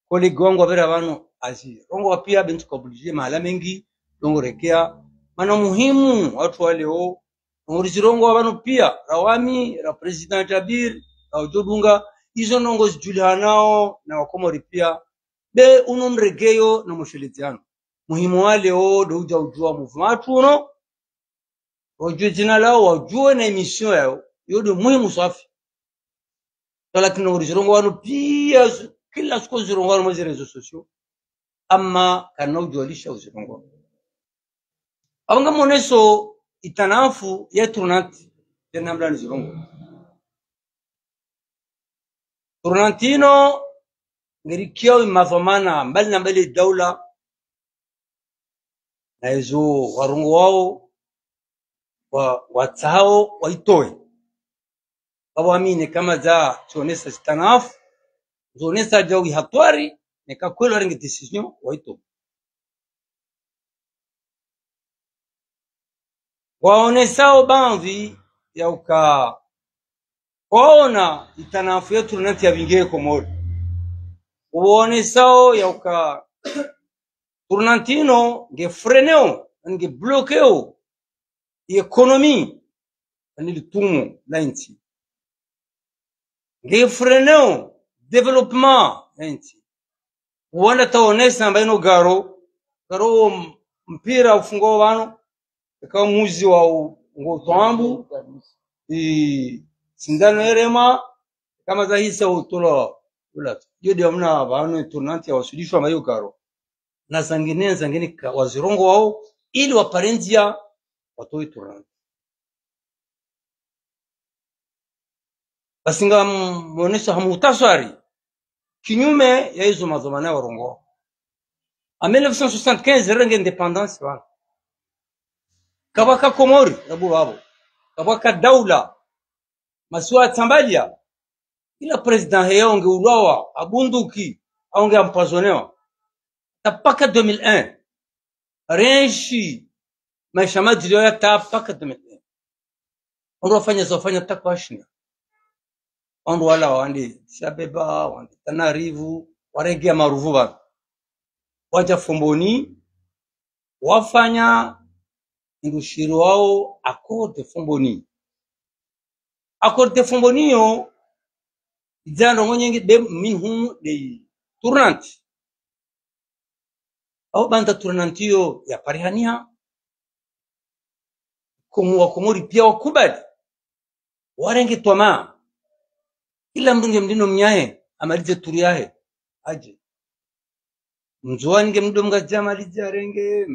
kolegi wangu wapvira pvanu azirongoa pia, be ntsuka obligé mahala mengi ndrongo rekea. Mana muhimu watru wa leo, ndrongo rizirongoa pvanu pia, ra wami, ra président Jabir, ra udjodunga, izo ndrongo zidjulihanao na Wakomori pia, be uno mregeyo na moshelezi yanu. Muhimu wa leo de udja udjua mouvement watru uno, wadjue dzina lao, wadjue na i mission yao, iyo de muhimu swafi. Walakini ndrongo rizirongoa pvanu pia, kila suku zirongoa pvanu mwa zi réseaux sociaux, ama kana udjualisha uzirongoa. Apvo ngamoneso i tanafu ya tournante, de namna nizirongoa. Tournante ino, ngerikiao i madhwamana mbali na mbali daula, na izo warongoao, wa, watsahao waitowe. Apvo amine kama dza tsionesa zi tanafu, zionesa djau i hatwari, neka kweli warenge décision, waitowe. Waonesao baadhwi ya uka waona i tanafu ya tournante ya pvinge Komori. Waonesao ya uka tournante ino nge freineo, nge bloqueo i économie, ani litumo la intsi. Nge freineo développement ya intsi. Wanda taonesa amba ino garo, garo wo m-, mpira ufungwao pvanu, eka muzi wa u-, ngo twambu, i sindano erema, kama zahisa utolo ula. Iyo de amna pvanu i tournante ya wasulishwa amba iyo garo. Na zangine, zangine ka wazirongoao, ili wapare ndzia, watowe i tournante. Basi ngamoneso ha muhtaswari, kinyume ya izo madhwamana warongoa. En mille neuf cent soixante-quinze, renge indépendance pvanu. Kapvwaka Komori, yapvo pvapvo. Kapvwaka daula, masiwa ya tsambalia, ila président heya onge ulwawa, ha bunduki, au nge empoisonnewa. Tapaka deux mille un. Renshi, Maesha madziro ya tapa katemete. Wandru wafanya za wafanya takwa shina. Wandru wala wandre Addis Abeba, wandre Tanarivu, warenge ya maruvu pvanu. Wadja Fomboni, wafanya ndo shiriwao accord de Fomboni. Accord de Fomboni yo, idja ndrongo nyengi de minhum de tournante. Au banda tournante yo ya parihaniha. Komu wa Komori pia wakubali. Warenge twamaa. Kila mndru nge mdrino mnyahe, amalize turu yahe. Aje. Mndzuwani nge mdo Mngazidja amalize arenge,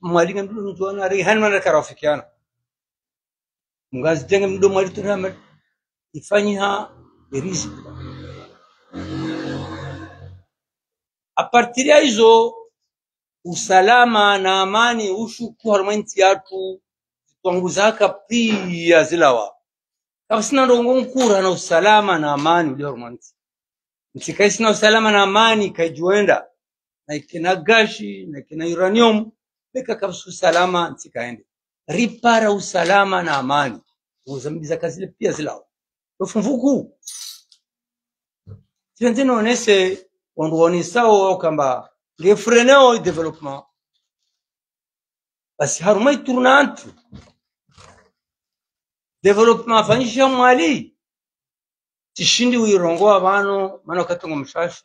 Mwali nge mdo Mndzuwani arenge, hani mana karawafikiana. Mngazidja nge mdo Mwali turu ama-, ifanyiha irizi. A partir ya izo, usalama na amani ushuku harumwa intsi yatru, zitwangu zaka pia zilawa. Kapvatsina ndrongo nkuu rahana usalama na amani ulio harumwa intsi. Ntsi kaitsina usalama na amani kaidjuwenda. Na ikena gashi, na ikena uranium, beka kapvatsi usalama ntsi kaende. Ripara usalama na amani. Uzambiza kazile pia zilawa. Lo fumvu kuu. Tsirendze nonese, wandru waonesao wao kamba nge freineo i développement. Basi harumwa i tournante, développement afanyisha Mwali. Tsishindi uirongoa pvanu, mana wakati ngo mshashi.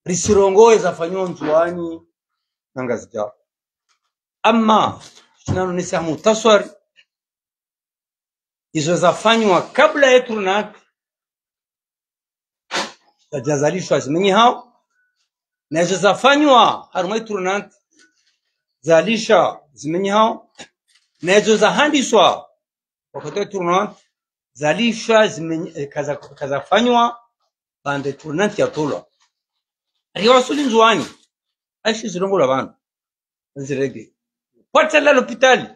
Risirongoe zafanywa Ndzuwani na Ngazidja. Ama, tsina nonese ha muhtaswari, izo zafanywa kabla ye tournante, zadja zalishwa zimenyihao, na izo zafanywa harumwa ye tournante, zalisha zimenyihao, na izo zahandiswa wakati wa tournante, zalisha zimenyi-, eh, kaza-, kazafanywa, bande tournante yatolwa. Riwasuli Ndzuwani, aishi zilongolwa pvanu. Nzirege. Pwata la lopitali.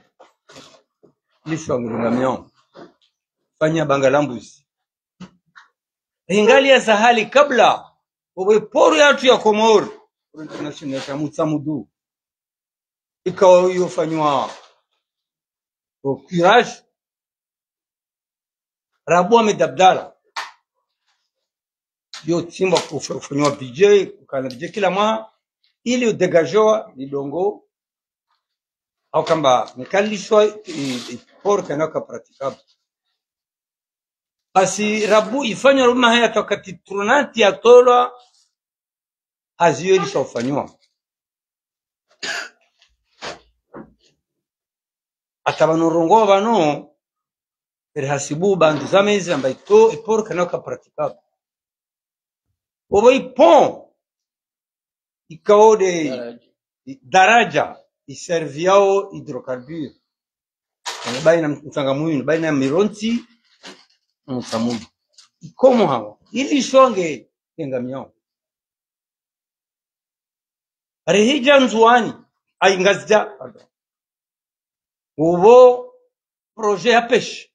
Lishwa ngurunga miao. Fanya banga la mbuzi. Ringalia za hali kabla, owe poro yatru ya Komori. Poro international ya Mutsamudu. Ikao iyo fanywa au curage. Rabu Ahmed Abdallah. Yo tsimbwa kufa-, kufanywa budget, kukana budget kila mwaha, ili udégagewa lidongo, au kamba nikalishwa i, i port kana ka praticable. Basi rabu ifanywa ruma haya wakati tournante yatolwa, hazi iyo ilisha ufanywa. Ata pvanu rongoa pvanu, eri hasibu bandu za mezi amba ito, i port kana ka praticable. Obo i pont, ikao de daraja, i serviao hydrocarbure. Baina Mtsangamwinu, baina Mirontsi, Mtsamwinu. Ikomo hawa, ilishwa nge ngamiao. Rihidja Ndzuwani, ai Ngazidja, pardon. Obo projet ya pêche.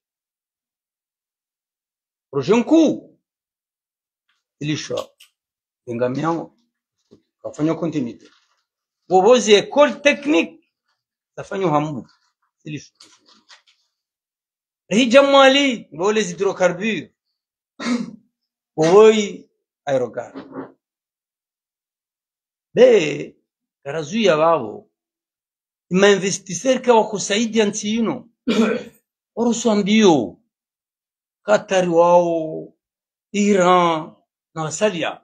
Projet nkuu. Ilishwa. Ngamiao. Kafanywa continuité. Obo zi école technique. Zafanywa Hambu. Ilishwa. Rihidja Mwali, obo les hydrocarbures. Obo i aérogare. Be, karazuia pvapvo. Ima investisseurs ka wakusaidia ntsi ino. Oroswa mbio. Katari wao, Iran, na wasalia.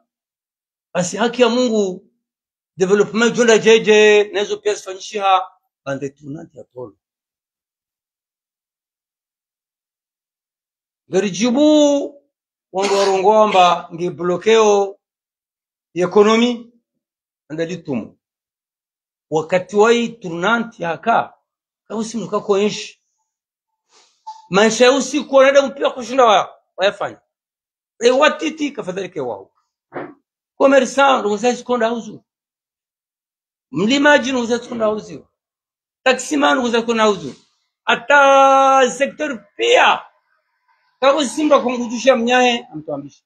Basi haki ya Mungu, développement djonda djedje, na izo pia zifanyishiha, bande tournante yatolwa. Ngeri djibu, wangu warongoa amba nge bloqueo ye économie, anda litumu. Wakati wa i tournante yaka, kausi mndru kakoenshi. Maesha ya usiku, wanadamu pia kushinda wa, wayafanya. E watiti, kafadhali ke wao. Commerçant, ndrongo zahe zikonda hauzu. Mlimadji, ndrongo zahe zikonda hauzu. Taximan, ndrongo zahe zikonda hauzu. Ata secteur pia. Kausi mndru akongudjusha mnyahe, amtwambisha.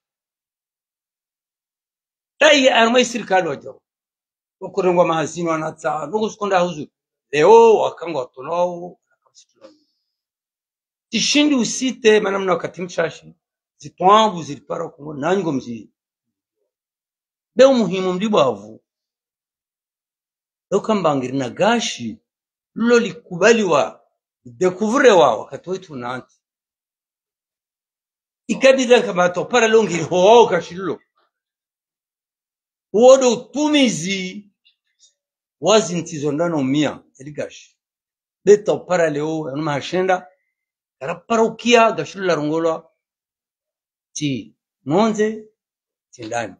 Tayi harumwa i sirikali wadjao. Wakurengwa mahazini wanatsa, ndrongo zikonda hauzu. Leo, wakanga watolwao, Tsishindi usite, mana mna wakati mshashi, zitwabu zilipara Komori, nanyi ngomzi. Be umuhimu mlibwavu. Yo kamba ngiri na gashi, lulo likubaliwa, lidécouvriwa, wakati wetu nanti. Ikabidi kama topara leo ngiri ho gashi lulo. Uwo ndo utumizi wa zintsi zo ndano mia, eli gashi. Be topara leo, yanu mahashenda, karapara ukia, gashi lulo larongolwa, tsi nondze, tsi ndani.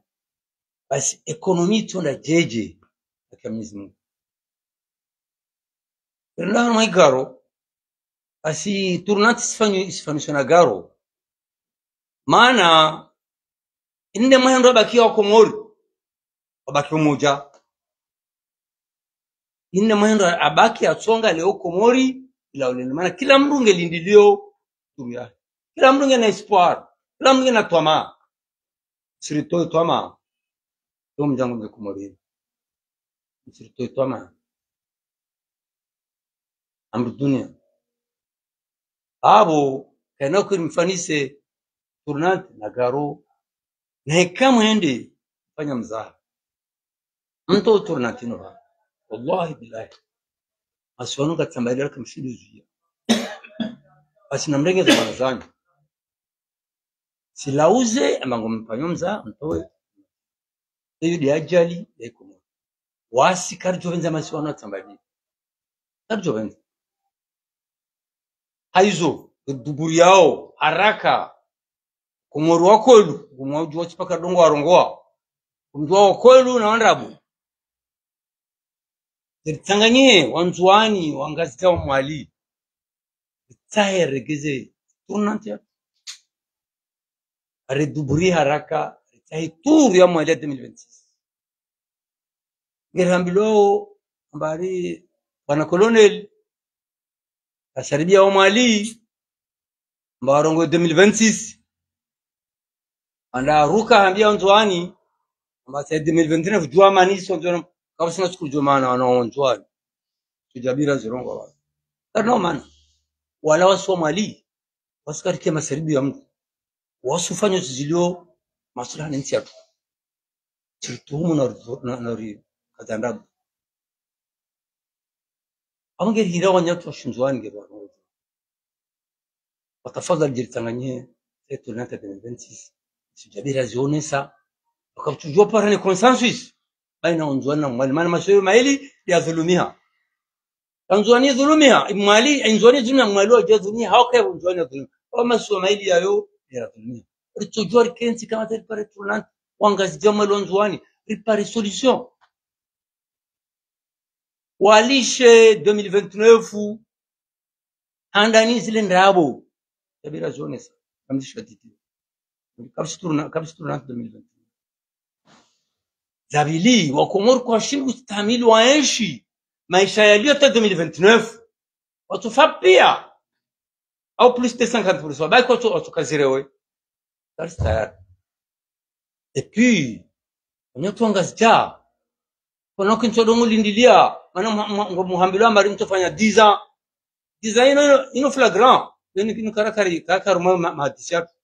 Basi économie tsonda djedje, haki ya Mwenyezi Mungu. Renda hanu mwa igaro, basi tournante isifanyo, isifanishwa na garo. Mana, inde mwendo abakia wa Komori, wabaki umoja. Inde mwendo abaki atsonga leo Komori, ila ulele. Mana kila mndru nge lindilio, tour yahe. Kila mndru nge na espoir, kila mndru nge na twamaa. Siritoe twamaa. Yo mdjangu mbe Komori. Siritoe twamaa. Amri dunia. Abo, kaina kuri mfanise tournante na garo. Na eka mwende, fanya mzaha. Mto tournante no ba. Wallahi billahi. Masiwa wanu katsamba ila kamshindu zuia. Basi namrenge za wanazanyu. Silauze, amba ngomfanyo mzaha, mtowe. Eyo ndi ajali, ya Komori. Wasi karidjopvendza masiwa wanu atsamba ila. Karidjopvendza. Haizo, duburi yao, haraka. Komori wa kweli, kumwa udjuwa tsipaka dongo warongowa. Kumdjuwa wa kweli na wandrabo. Ritsanganyihe, wandzuwani, wangazidja wa Mwali. Ritsahe regeze tournante ya. Reduburi haraka, ritsahe tour ya Mwali ya deux mille vingt-six. Ngeri hambilwao, ambari, bwana colonel, asharibia wa Mwali, amba warongoe deux mille vingt-six. Anda ruka hambia Ndzuwani, amba sa deux mille vingt-neuf, djuwa mani so Ndzuwani, kabisa na siku djuwa mana wana Ndzuwani. Sujabira zirongo wa. Karina mana. Wala wasi wa Mwali, wasi karike masaribu ya mndru. Wasi ufanyo zizilio, masulaha ni ntsi yatru. Tsirituhumu na uri, na, na uri kazandrabu. Abo ngeri hira wanyatru wa shindzuwani ngeri wanu. Watafadhali djiritsanganyihe, se tournante deux mille vingt-six. Sujabira zionesa. Wakatsudjuwa para ne consensus. Baina Ndzuwani na Mwali. Mana masiwa maili ya dhulumiha. Ndzuwani dhulumiha, Mwali, Ndzuwani dhulumiha, Mwali wadja dhulumiha, hauka Ndzuwani dhulumiha. Wa masiwa maili yayo, ya dhulumiha. Ritsodjuwa rikentsi kama tari pare tournante, wangazidja Mwali wa Ndzuwani, ripare solution. Walishe deux mille vingt-neuf, handani zile ndrabo. Sujabira zionesa, kamdisha titi. Kabisa tourna-, kabisa tournante deux mille vingt-neuf. Zabili, wa Komori kwashindru stahamili waenshi maisha yalio ta deux mille vingt-neuf. Watsufa pia. Au plus de cinquante pour cent. Bayi kwatsu, watsu kazirewe. Kari tayari. Et puis, wanyatru wangazidja. Kono kintsu dongo lindilia. Mana mwa-, mwa-, ngo muhambilwa mari mtsofanya dix ans. Dix ans inu, inu, inu flagrant. Inu, inu karakari, karakari ma, ma, mahadisi yatru.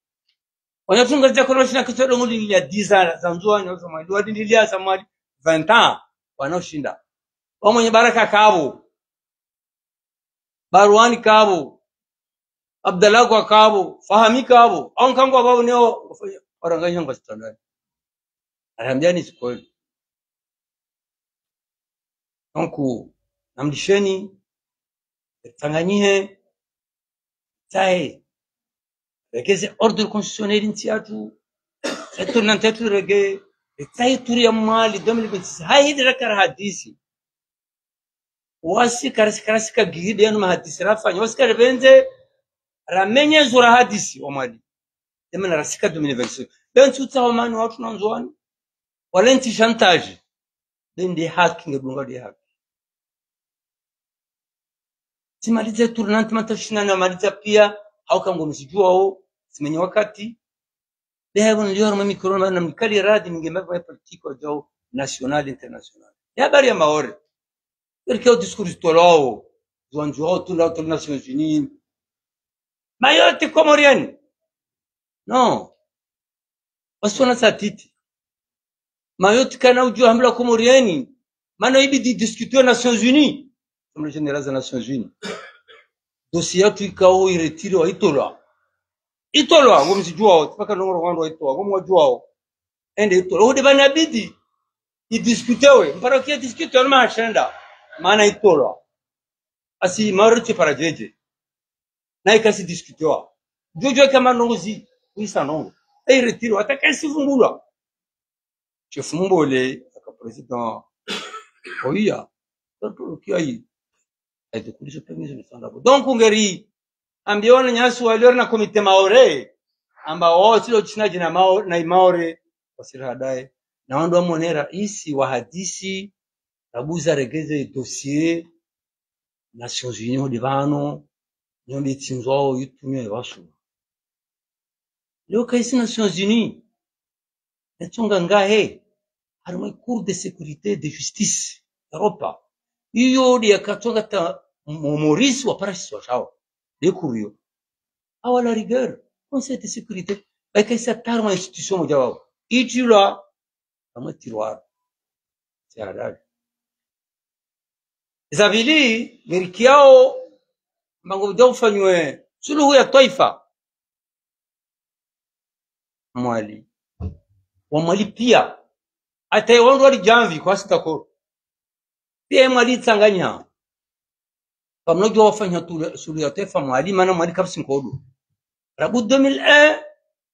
Wanyatru ngazidja kono shina kintsu dongo lindilia dix ans za Ndzuwani, za Mwali. Walindilia za Mwali vingt ans. Wana ushinda. Wa Mwenye Baraka kabo. Barwani kabo. Abdallah kwa kabo. Fahami kabo. Au nkangu wa babu neo. Waranganya ngwa sitandani. Arambiani sikweli. Donc, namlisheni, tsanganyihe, tsahe, regeze ordre constitutionnel ntsi yatru, tsahe tournante yatru rege, tsahe tour ya Mwali deux mille vingt-six, hayi hidi rakara hadisi. Wasi karasi, karasi kagihidi yanu mahadisi rafanya, wasi karipvendze, ramenye zura hadisi wa Mwali. Emana rasika deux mille vingt-six. Bentsi utsaho mani watru na Ndzuwani. Wale ntsi chantage. Be nde haki, ngedunga nde haki. Tsimalize tournante mata shina na maliza pia, hauka ngomsidjuwao, tsimenye wakati. Be haibu nilio harumwa micro, na mnikali radhi, ningemba kwa politique wadjao, national, international. Ya habari ya Maore. Erike o discours tolwao. Ndzuwani ndjuwao tu nda utolwa Nations Unies. Mayotte comorienne. Non. Wasi wana satiti. Mayotte kayina udjuwa hamba comorienne. Mana ibidi discuter Nations Unies. Assemblée Générale za Nations Unies. Dossier yatru ikao iretiriwa, itolwa. Itolwa, ngomzidjuwao, tsipaka ndrongoo wandru waitolwa, ngomwadjuwao. Ende itolwa. Ude bana bidi, idiscutewe. Mparo kiya discuter, no mahashenda. Mana itolwa. Asi, Maore tsi para djedje. Na ikasi discutewa. Djodjo kama ndrongoo zi, kuisa ndrongoo. Iretiriwa, hata kaisi vumbulwa. Chef Mbole, aka président, oya, tonto kiayi, ayi tukuliso pemizo ni sanda. Donc, ngeri, ambiwa wananyasi walio na comité Maore, amba wao silo tsina djina Mao-, na Maore, wasiri hadaye. Na wandru wamwone raisi wahadisi, rabuza regeze dossier, Nations Unies hodi pvanu, nyombe itsindzwao yitumwe wasu. Leo kaisi Nations Unies, netsonga ngahe, harimwa Cour de sécurité de justice, Europa. Iyo de yakatsonga ta mo-, Maurice wa parashiswa shawo. De Cour iyo. Awa la rigueur, Conseil de sécurité, ba kaisi hata harimwa institution modja wawo. Itulwa, amwe tiroir. Tsi halali. Za pvili, ngeri kiao, mbango mdja ufanywe suluhu ya twaifa. Mwali. Wa Mwali pia. Hata ye wandru wali djamvi kwasi d'accord. Pia ye Mwali itsanganya. Pvamnodjo wafanya tule-, suluhu ya twaifa Mwali, mana Mwali kapvatsi nkodo. Rabu deux mille un,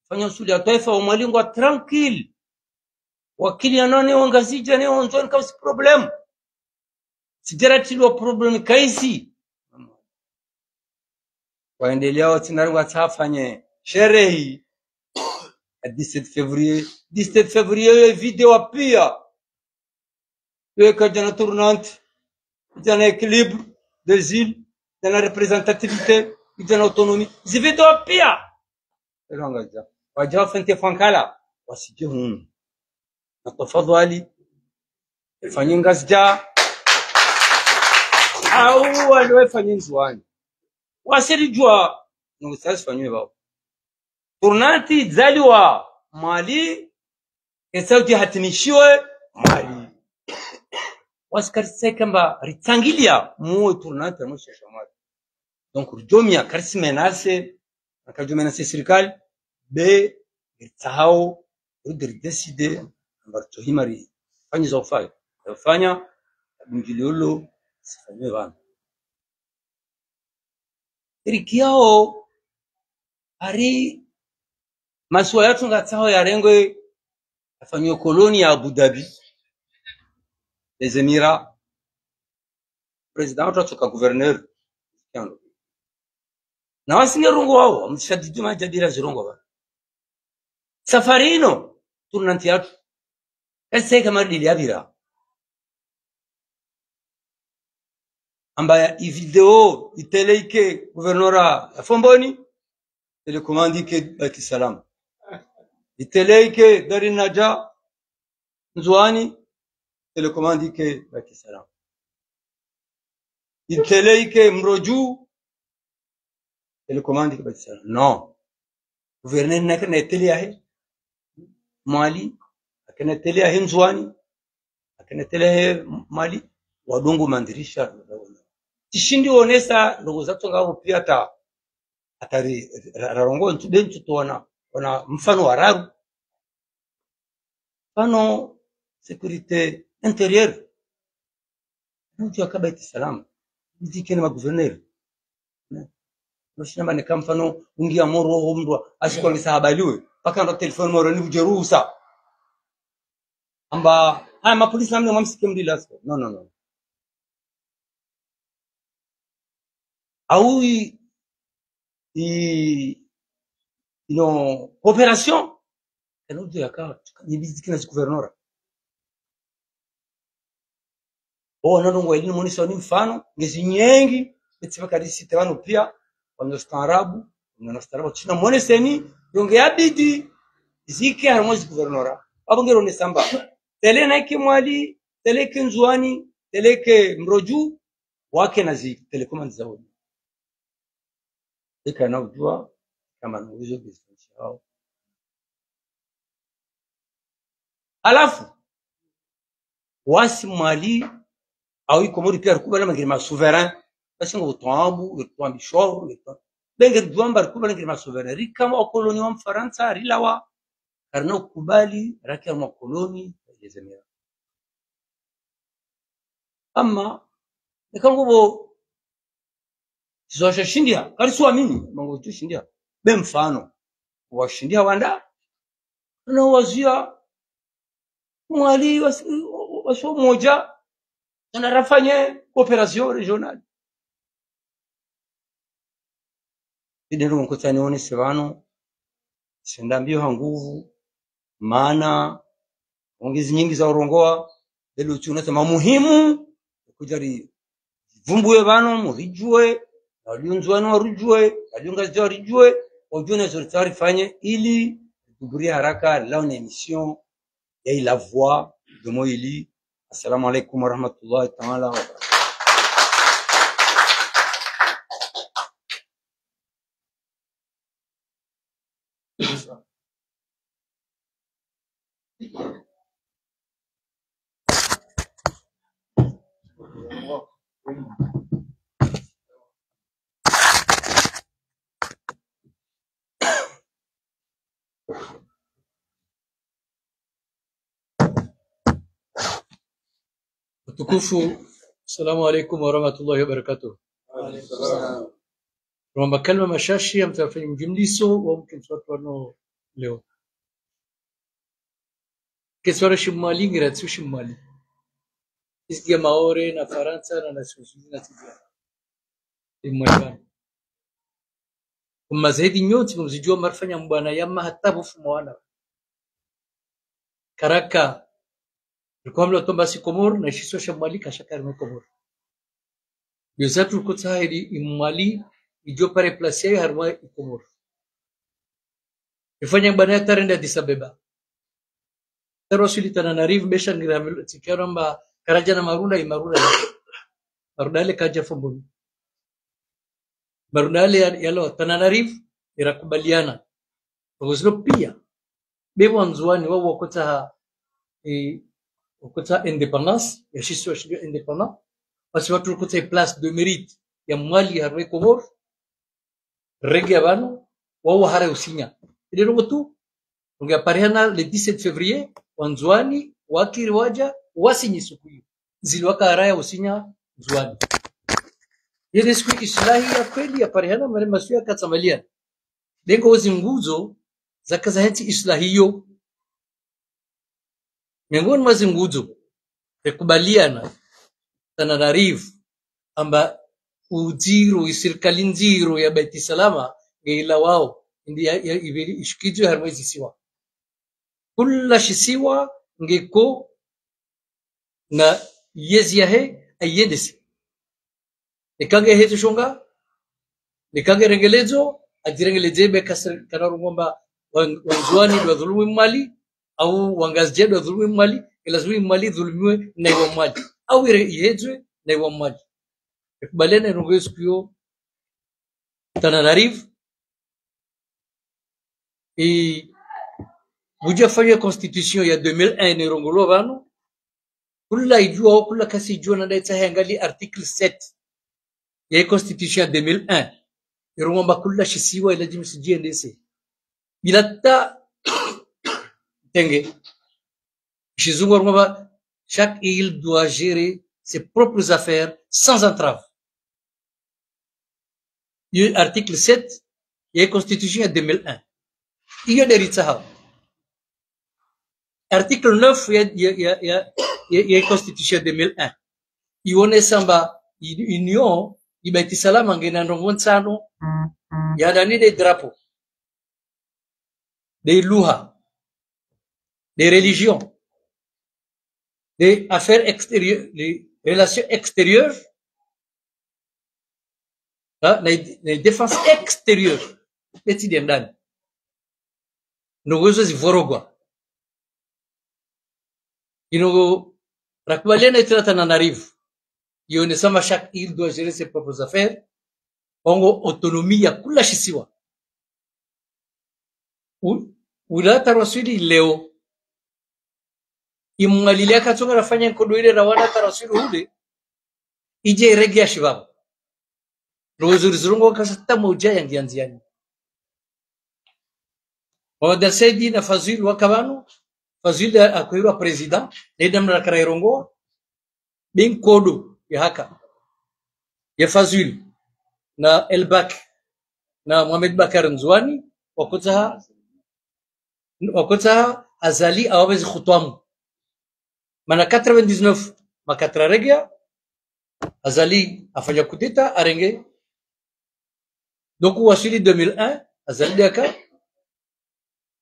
fanya suluhu ya twaifa wa Mwali ngwa tranquille. Wakili yanane wa Ngazidja ne wa Ndzuwani kapvatsi problème. Sidjara tilwa problème kaisi. Waendelea watsinari watsafanye sherehi ya dix-sept février. Dix-sept février yo video pia. Yo kadjana tournante, kadjana équilibre des îles, kadjana représentativité, kadjana autonomie. Zi video pia. Elo Ngazidja. Wadja wafente fankala, wasidje hunu. Na tafadhwali, ifanye Ngazidja. Au wale wafanye Ndzuwani. Wasiridjuwa, nusasi fanywe pvao. Tournante idzaliwa Mwali, ketsa udje hatimishiwe Mwali. Wasi karitsaha amba ritsangilia muwe tournante na mushesha Mwali. Donc, ridjomia karisi menacer, na karidjo menacer sirikali, be, ritsahao, rudi ridécider, amba ritsohima rifanye za ufayo. Za ufanya, bingiliolo, sifanywe pvanu. Irikiao, hari masiwa yatru ngatsaho yarengwe, yafanywe colonie ya Abu Dhabi, les Émirats. Président watru atsoka gouverneur. Na wasi nge rongowawo, mshadidi majadira zirongowa. Safari ino, tournante yatru. Ese kamari dili yapvira. Amba ya i video, itélé ike gouverneur ya Fomboni, télécommande ike Beit Salam. Itélé ike Dar el Nadja, Ndzuwani, télécommande ike Beit Salam. Itélé ike Mrodju, télécommande ike Beit Salam. Non. Gouverneur nakana télé yahe Mwali, akana télé yahe Ndzuwani, akana télé yahe Mwali, wadungu mandirisha. Tsishindi wonesa ndrongoo zatsonga pvo pia hata, hata ri, ra-, rarongowa ntsu be ntsu towana, wana mfano wa raru. Pvanu sécurité intérieure. Mdji wa Beit Salam. Mdji kene ma gouverneur. Ne. Noshinamba neka mfano ungia moro ho mndru asikwangisa habaliwe. Paka ndo telefoni moro ni udje ruhusa. Amba, haya mapolisi namna mwamsike mdru lasko. Non, non, non. Au i, i, ino coopération. Kana udjo yaka, ni biziki na zi gouverneur. O, na ndrongoo ili nimonese ni mfano, ngezi nyengi, betsi paka risite pvanu pia, wano staarabu, wano staarabu, tsina moneseni, yo nge yabidi, zike harimwa zi gouverneur. Apvo ngero ne samba. Télé na ike Mwali, télé ike Ndzuwani, télé ike Mrodju, wake na zi télécommande zawo. Eka na udjua, kama na uwezo business yao. Halafu, wasi Mwali, au i Komori pia rikubali amba ngeri ma souverain, basi ngo utwambu, ngeri twambi shoro, ngeri twa-, be ngeri djua amba rikubali ngeri ma souverain. Rika mwa koloni wa Mfarantsa, rilawa, karina ukubali, raki mwa koloni, les Émirats. Ama, eka ngo bo, tizo washa shindia, kari suamini, mango tu shindia. Be mfano, washindia wanda, na wazia, Mwali wasi, wasi moja, na rafanye coopération régionale. Ide ndo nkotsaha nionese pvanu, tsenda mbio ha nguvu, mana, ongizi nyingi za urongoa, lelo tsi unasema muhimu, kudjari vumbuwe pvanu, muridjue, na walio Ndzuani waridjue, walio Ngazidja waridjue, wadjue na zo ritsaha rifanye ili, tuburie haraka, leo na émission, ya ila voix, de mo ili. Assalamu alaikum wa rahmatullahi ta'ala wa barakatuh. Watukufu, assalamu alaikum wa rahmatullahi wa barakatuh. Ramba kalima mashashi, ya mtafanya mjumliso, wa mke mswatu wano leo. Keswara shi Mwali, ngira tsu shi Mwali. Izi ya Maore, na Farantsa, na Nations Unies, na Sidi. Imwebana. Kuma zaidi nyontsi mzidjua marifanya mbwana ya mahatabu fuma wana. Karaka, riko hamla tomba si Komori, na shisiwa sha Mwali, kashaka harimwa Komori. Yo zatru kutsaha ili i Mwali, idjo pare place yayo harimwa i Komori. Ifanya mbwana ya tarenda Addis Abeba. Taro suli Tananarive, besha ngira mil-, tsikero amba karadja na marunda, i marunda ya. Marunda yale kadja Fomboni. Marunda yale ya, yalo Tananarive, irakubaliana. Pvoko zilo pia. Be wandzuani wao wakotsaha, eh, wakotsaha indépendance, ya shisiwa shilio indépendant. Wasi watru wakotsaha place de mérite ya Mwali harimwa i Komori. Rege ya pvanu, wao wahara usinya. Ile rongo tu, rongo ya parihana le dix-sept février, wandzuani, wakiri wadja, wasinyi suku iyo. Zili wakahara ya usinya, Ndzuani. Yele siku islahi ya kweli ya parihana, mare masu ya katsamaliana. Lengo ozi nguzo, zaka za hentsi islahi yo. Miongoni mwa zi nguzo, rekubaliana, Tananarive, amba udziro, i sirikali ndziro ya Beit Salama, nge ilawao, indi ya, ya, iveli ishikidzwe harimwa izisiwa. Kula shisiwa, ngeko na yezi yahe, ayendese. Nikange hezo shonga, nikange rengelezo, adzirengeledze be kasir-, kana rungomba wan-, wandzuani ndo wadhulumu Mwali, au wangazidja ndo wadhulumu Mwali, ila zulu Mwali dhulumiwe na iwa Mwali. Au ire ihedzwe na iwa Mwali. Ekubalene rungo yesu kuyo, Tananarive, i, budja fanywa constitution ya deux mille un ne rongolwa pvanu, kula idjua, kula kasi idjua na ndaitsa hengali article sept ya constitution ya deux mille un. Irongomba kula shisiwa ilazimu shidjiendese. Bila ta tenge. Shizungu rongomba, chaque île doit gérer ses propres affaires sans entrave. Yo article sept ya constitution ya deux mille un. Iyo nde ritsahao. Article neuf ya, ya, ya, ya, ya, ya constitution ya deux mille un. Iwonesa amba i-, union, i Beit Salama ngena ndrongoo ntsanu, ya ndani nde drapeau, nde lugha, nde religion, nde affaires extérieures, nde relations extérieures, ha, na, na défense extérieure, beti nde ndani. Ndrongoo izo zivorogwa. Ino rakubaliana itsina Tananarive. yonesa ma chaque île doit gérer ses propres affaires. Ongo autonomie ya kula shisiwa. U-, ula tarwaswili leo. Imwali ile yakatsonga rafanya nkodo ile rawana tarwaswili hule. Idje irege ya shibaba. Rozo rizirungo kasa tamo uja yangi yanziani. Mohamed Saidi na Fazul waka pvanu, Fazul ya akwirwa président, neda mna kara irongoa, be nkodo ya haka. Ya Fazul, na Elbak, na Mohamed Bakar Ndzuani, wakotsaha, wakotsaha Azali awapve zi khutwamu. Mana quatre-vingt-dix-neuf, ma quatre aregea, Azali afanya kudeta, arenge. Donc, waswili deux mille un, Azali deka,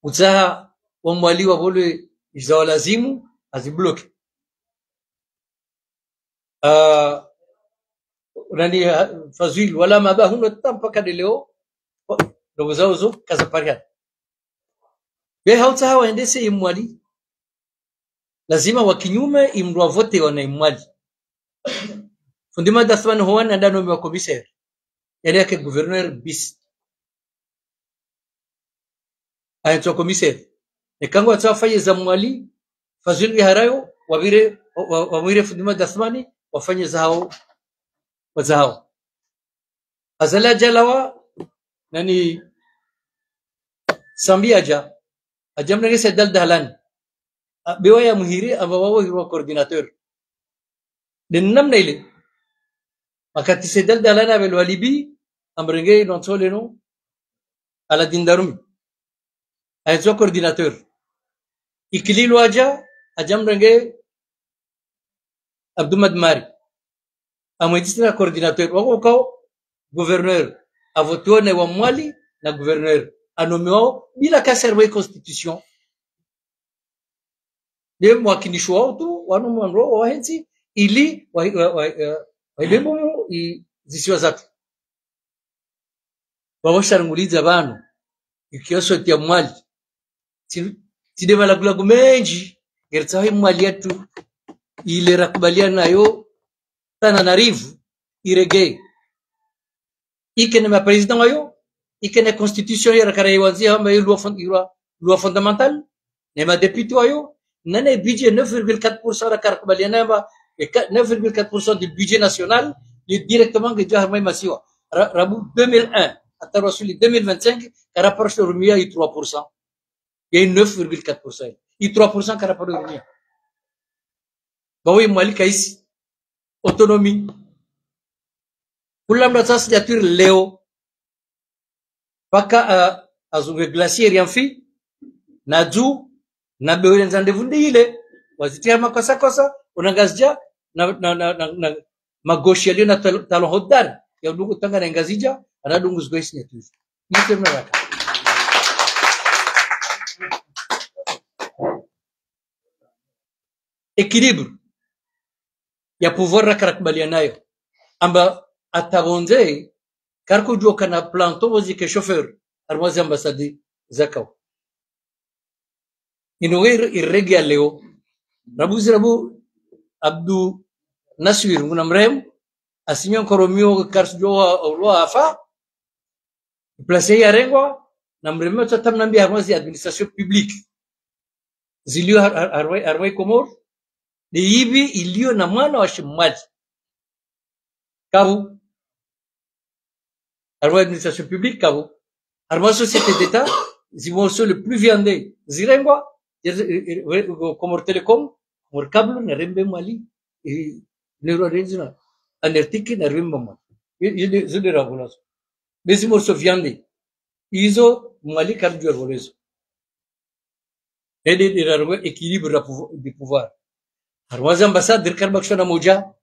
utsaha wa Mwali wavolwe iza walazimu, azibloke. Ah, nani, ah, Fazul, wala maba huno ta mpaka de leo, wa-, ndogo zao zo, kaza pariana. Be hautsaha waendese Imwali, lazima wa kinyume imndru avotewa na Imwali. Fundi Madi Athumani howani anda nomewa commissaire. Yale yake gouverneur bis. Ahentswa commissaire. Eka ngwatsaha wafanye za Mwali, Fazul Biharayo, wapvire, wa-, wa-, wapvire Fundi Madi Athumani, wafanye zahao, wazahao. Azali aja lawa, nani, Sambi aja, aja mrenge Said Al Dahlani. A, be wa ya muhiri, amba wawo hirwa coordinateur. De namna ile. Wakati Said Al Dahlani apvelwa Libye, amrenge ino ntsole no, Aladin Darumi. Ahentswa coordinateur. Ikililu aja, aja mrenge Abdou Madi Mari. Amwendisi na coordinateur. Wako kao gouverneur. Avotewa na wa Mwali na gouverneur. Anomewa bila kasari wa constitution. Be mwakinisho wao tu, wanu mwandro wahentsi, ili wa-, wa-, wa-, wa-, waibembumu i zisiwa zatru. Wawasharangulidza pvanu, ikiwa sauti ya Mwali. Tsi-, tside malagulagu mendji, ngeritsaho Imwali yatru, ile rakubaliana nayo, Tananarive, irege. Ikene ma président wayo, ikene constitution ya rakara iwanzi hama yo loi fond-, loi, loi fondamentale, ne ma député wayo, nane budget neuf virgule quatre pour cent rakara kubaliana hama, e ka-, neuf virgule quatre pour cent du budget national, ni directement ngejo harumwa masiwa. Ra-, rabu deux mille un, hata rasuli deux mille vingt-cinq, kara parasho rumia i trois pour cent. Ya i neuf virgule quatre pour cent. I trois pour cent kara paro rumia. Bawe Mwali kaisi. Autonomie. Kula mndru atsaha signature leo. Paka, ah, azunge glacière ya mfi. Na dju, na bewe ndzande vundi ile. Wazitia makosa kosa, una Ngazidja, na, na, na, na, na, magoshi yalio na tal-, talon hodari. Ya udungu tanga na Ngazidja, ana dungu zugwe signature. Ni sema raka. Équilibre ya pouvoir rakara kubaliana nayo. Amba hata pvondze, karikujua kana planton wazike chauffeur, harumwa zi ambassade zakao. Ino wer-, irege ya leo. Rabu zi rabu Abdou Naswir, nguna mrehemu, asinyo nkoromio karisujua wa, wa, wa afa, place ya rengwa, na mreme tsa tamnambi harumwa zi administration publique. Zilio har-, har-, harumwa, harumwa Komori, de ivi ilio na mwana wa Shimwali. Kabu. Harumwa administration publique, kabu. Harumwa société d'État, zi morceaux le plus viandé, zirengwa, ya, eh, eh, eh, Comores Telecom, Comores Câbles, na rembe Mwali, eh, ne ro renzina, Anertic, na rembe Mwali. Ye, ye de, ze de rabola zo. Mais zi morceaux viandé. Izo, Mwali karidjua rabola zo. Ede de rarwe équilibre ra pouvo-, de pouvoir. Harumwa zi ambassade, rikari bakishwa na moja,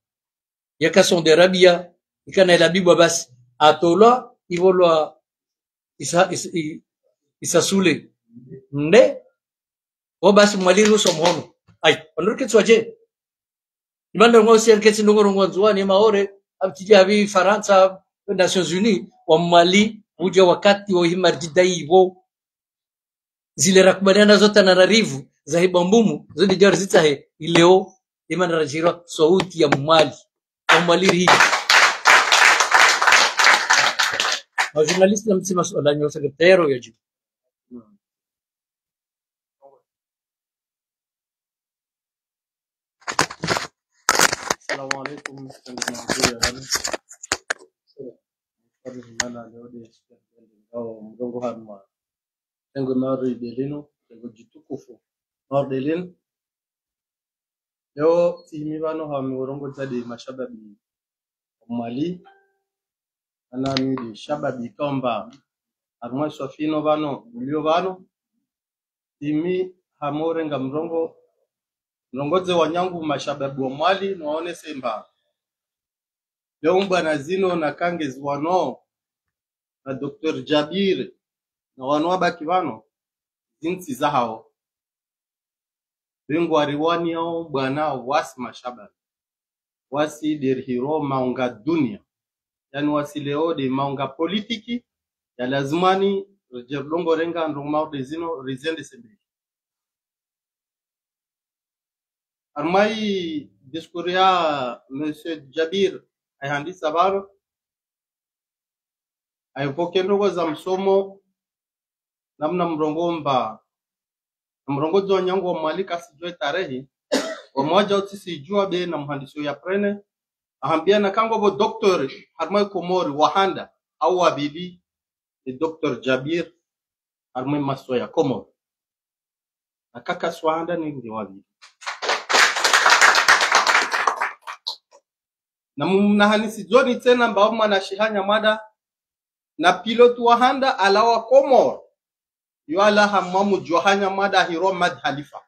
yaka Saudi Arabia, ikana ila bibwa basi, atolwa, ivolwa Isa, Isa, I-, Isa Sule. Nde, o basi Mwali ruso mhono. Ai, ondoke tswaje. Imanda ngwa usia nketsi ndongo ngwa Ndzuani, Maore, abtija abi Farantsa, Nations Unies, wa Mwali, uja wakati wa hima ridjida ivo. Zile rakubaliana zo Tananarive, za hibambumu, zo de jari zitsahe, ileo, imana rajirwa, sauti ya Mwali. Mwali ri. Ma journaliste na mtsima suala nyo secrétaire ya djibu. Assalamu alaikum. Karibu na mzee ya hali. Karibu na leo de ngao mrongo harumwa tengo nari delino, tengo djitukufu nari delino. Leo tsimi pvanu ha mi urongoza de mashababi Mwali, ana mi de shababi kamba harumwa swafi inu pvanu, ulio pvanu. Tsimi hamurenga mrongo, mrongoze wananyangu mashababi wa Mwali, niwaonese mba leo mbwana zinu na kange ziwano na Docteur Djabir, na wanu wabaki pvanu, zintsi zahao. Be ngwariwaniyao mbwana wasi mashababi. Wasi de rihiro maunga dunia. Yaani wasi leo de maunga politiki, ya lazimani ridje ridongo renga ndrongoo de zinu rizende sembeli. Harumwa i discours ya Monsieur Djabir, ayihandisa pvanu, ayivoke ndrongoo za msomo, namna mrongoa mba, na mrongozi wananyangu wa Mwali kasidjuwa tarehi, wa mwadja utsisijua be na muhandisi ya prene, ahambia na kango bo docteur harumwa i Komori wa handa, au wa pvili, ni Docteur Djabir, harumwa i masiwa ya Komori. Na kaka swanda ni nge wa pvili. Na mumnahanisi zoni tsena mba mwana shihanya mwada, na pilote wa handa alawa Komori. Yo alaha mwamu djuwa hanya mwada hiro Mad Halifa.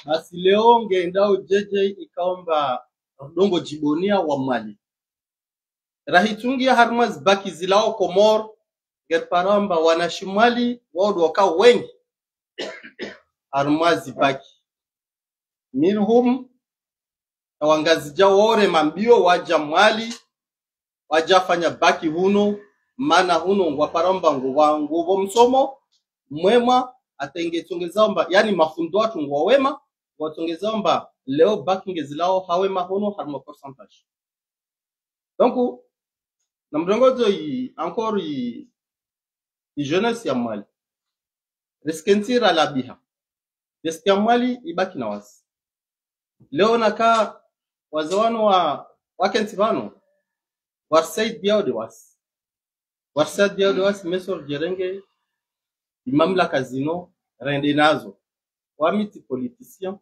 Basi leo nge ndao jeje ikao mba dongo djibonia wa Mwali. Rahitungia harumwa zibaki zilao Komori, nge ripara mba wana shimwali wao de waka wengi harumwa zibaki. Minhum, na wangazidja wao rema mbio wadja Mwali, wadja fanya baki hunu, mana hunu ngwapara mba ngwa, ngwa pvo msomo mwema, hata nge tsongeza mba, yaani mafundi watru ngwa wema, ngwa tsongeza mba leo baki nge zilao ha wema hunu harumwa pourcentage. Donc, na mrongozo yi, encore yi, yi jeunesse ya Mwali. Risquentsi ralabiha. Risque ya Mwali ibaki na wasi. Leo naka wazee wanu wa, wakentsi pvanu, warisaidiao de wasi. Warisaidiao de wasi, meso ridjerenge i mamlaka zinu rende nazo. Wami tsi politicien,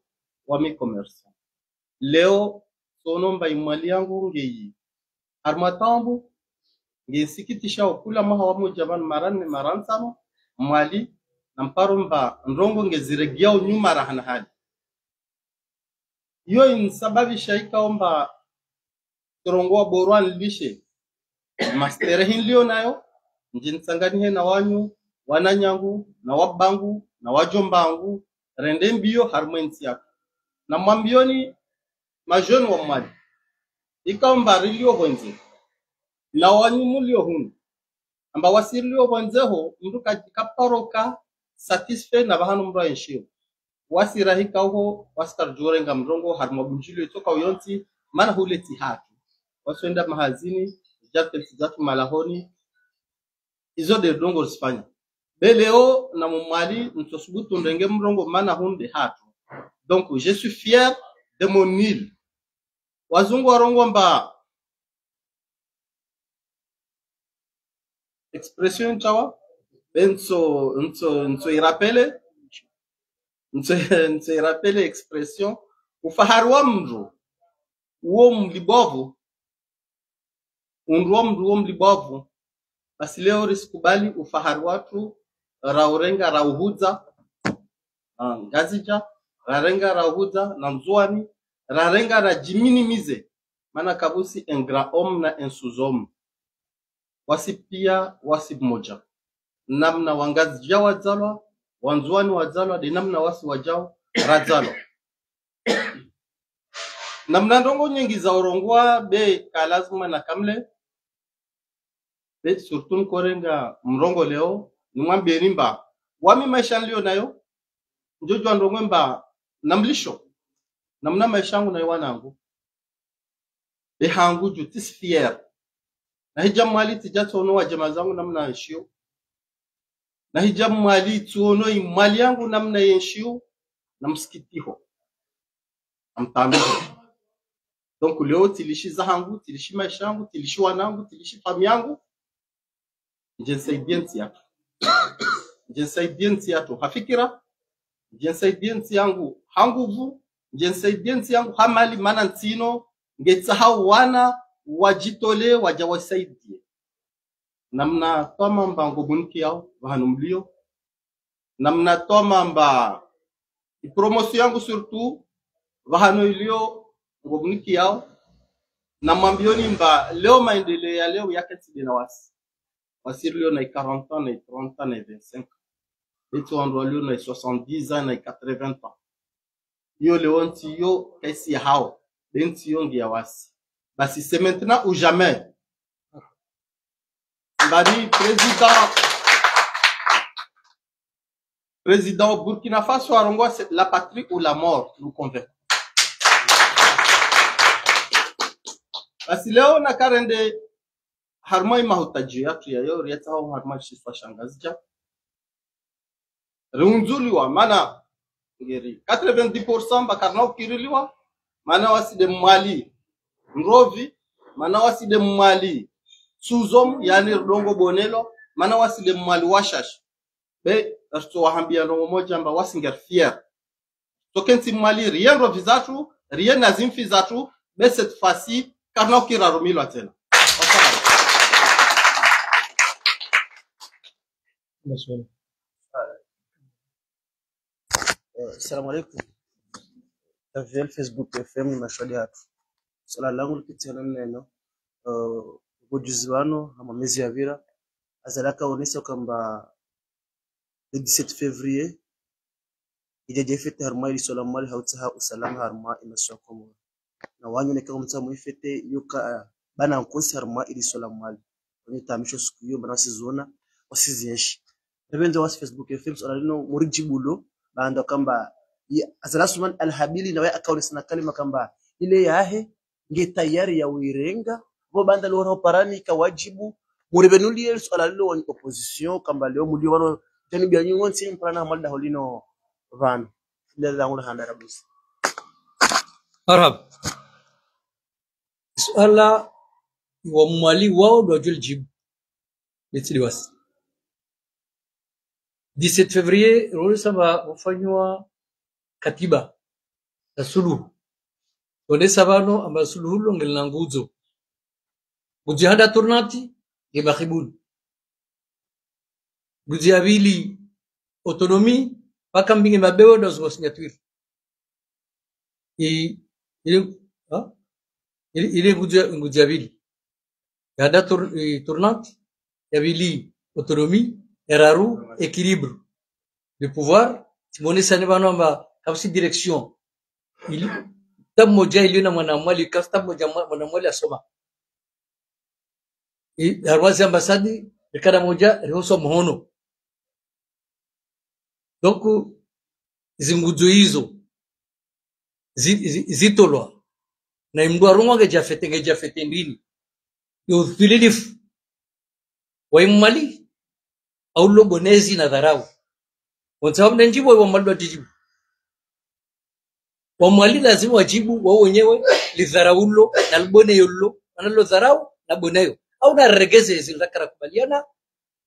wami commerçant. Leo, tsono mba i Mwali yangu ngeyi harumwa taabu, nge nsikitisha ukula mwaha wa mudja pvanu mara nne mara ntsanu, Mwali, na mparo mba ndrongoo nge ziregeao nyuma rahana hali. Iyo inisababisha ikao mba tsirongoa borwa nilishe masterehi nilio nayo, ndje nitsanganihe na wanyu, wananyangu, na wabangu, na wadjombangu, rende mbio harumwa entsi yatru. Na mwambioni ma jeunes wa Mwali, ikao mba rilio pvondze, na wanyu mulio hunu, amba wasi rilio pvondze ho, mndru ka, kaparo ka satisfait na pvahanu mndru aenshio. Wasi rahika uho, wasi karidjorenga mrongoo harumwa bundjilio itsoka uyontsi, mana hule tsi hatru. Wasi wenda mahazini, ridjatelisi zatru malahoni, izo de ndrongoo risifanya. Be leo na mu Mwali, ntsosubutu ndrenge mrongoo mana hunu de hatru. Donc, je suis fier de mon île. Wazungu warongoa mba expression tsawa, be ntso, ntso, ntso irapele, ntso, ntso irapele expression, ufahari wa mndru uwo mlibovu, undru wa mndru uwo mlibovu. Basi leo risikubali ufahari watru, raurenga, rauhudza na Ngazidja, rarenga, rauhudza na Ndzuani, rarenga, radjiminimize, mana kapvatsi un grand homme na un sous-homme. Wasi pia, wasi mmoja. Namna Wangazidja wadzalwa, Wandzuani wadzalwa, de namna wasi wadjao, radzalwa. Namna ndrongoo nyengi za urongoa, be ka lazima na kamle, be surtout nikorenga mrongoo leo, nimwambieni mba, wami maesha nilio nayo, ndjodjuwa ndrongoo mba, na mlisho. Namna maesha yangu na ye wanangu, be hangu dju tsi fier. Na hidja Mwali tsidja tsono wa djama zangu namna yenshio. Na hidja Mwali tsono i Mwali yangu namna yenshio, na msikitiho. Amtambiho. Donc, leo tsilishi za hangu, tsilishi maesha yangu, tsilishi wanangu, tsilishi fami yangu. Ndje nisaidie ntsi yatru. Ndje nisaidie ntsi yatru ha fikira. Ndje nisaidie ntsi yangu ha nguvu. Ndje nisaidie ntsi yangu ha mali, mana ntsi inu ngetsaha wana wadjitole wadja wasaidie. Namna twamamba ngo bunikiyao, pvahanu mlio. Namna twamamba i promotion yangu surtout, pvahanu ilio ngo bunikiyao. Namwambioni mba leo maendeleo ya leo yaketsi be na wasi. Wasi rilio na i quarante ans, na i trente ans, na i vingt-cinq ans. Betsi wandru walio na i soixante-dix ans, na i quatre-vingts ans. Iyo leo ntsi iyo kaisi ya hawo. Be ntsi iyo ngi ya wasi. Basi c'est maintenant ou jamais. Mbani président, président Burkina Faso arongoa c'est la patrie ou la mort, nous convainc. Basi leo nakarende harumwa i mahutadjio yatru yayo, riatsaho harumwa shisiwa sha Ngazidja. Riundzuliwa, mana ngeri quatre-vingt-dix pour cent mba karina ukiriliwa, mana wasi de Mwali ndrovi, mana wasi de Mwali suzom, yani ridongo bonelo, mana wasi de Mwali washashi. Be, ritso wahambia ndrongo moja mba wasi ngeri fier. Tokentsi Mwali, riye ndrovi zatru, riye na zimfi zatru, be cette fois-ci, karina ukira rumilwa tsena. Wassalam. Eh, salam alaikum. T V L, Facebook, F M, mashuhudi hatru. Suala langu likitsi hana neno, eh, ngo juzi wanu, hama mezi yapvira, Azali akaonesa kamba le dix-sept février, idja dje fête harumwa ilisiwa la Mwali ha utsaha usalama harumwa imasiwa Komori. Na wanyu neka kumtsa mwe fête yoka, eh, bana nkosi harumwa ilisiwa la Mwali. Wanyu tamisho siku iyo, bana wasizona, wasizienshi. Rebende wasi Facebook, F M, suala linu muridjibulo, baanda kamba, i, Azali Assoumani Al Habili, na waye akaonesa na kalima kamba, ile yahe, nge tayari ya uirenga, bo banda lora uparani ka wadjibu, muribenulie suala lilo wanyu opposition, kamba leo mulio wano, janibu ya nyungo ntsi mparana hamalda holino vano. Ile langu la handa rabusi. Marhaba. Suala wa Mwali wao ndo wadjua lidjibu. Betsi liwasi. Dix-sept février, role samba wafanywa katiba na suluhu. Wonesa pvanu amba suluhu lo ngelina ngudzo. Ngudzo ya handa tournante, nge makhibuni. Ngudzo ya pvili autonomie, paka mbinge mabewo na zungo signature. I, ile, ha? Ile, ile ngudzo ya, ngudzo ya pvili. Ya handa tour-, eh, tournante, ya pvili autonomie, ya raru équilibre de pouvoir, tsi monesa ni pvanu amba kapvatsi direction. Ili, tabu moja ilio na mwana Mwali, kapvatsi tabu moja mwa-, mwana Mwali asoma. I, harumwa zi ambassade, rikana moja, rihoso mhono. Donc, zi ngudzo izo, zi, zi, zitolwa. Na imndru arongwa ngedja fête, ngedja fête ndrini. Yo uthililifu. Wa Mwali, au lo bonezi na dharau. Wontsi wamna ndjibu, wa Mwali ndo wadjibu. Wa Mwali lazima wadjibu, wao wenyewe, lidharau lo, na liboneyo lo, mana lo dharau, na boneyo. Au na regeze zindakara kubaliana,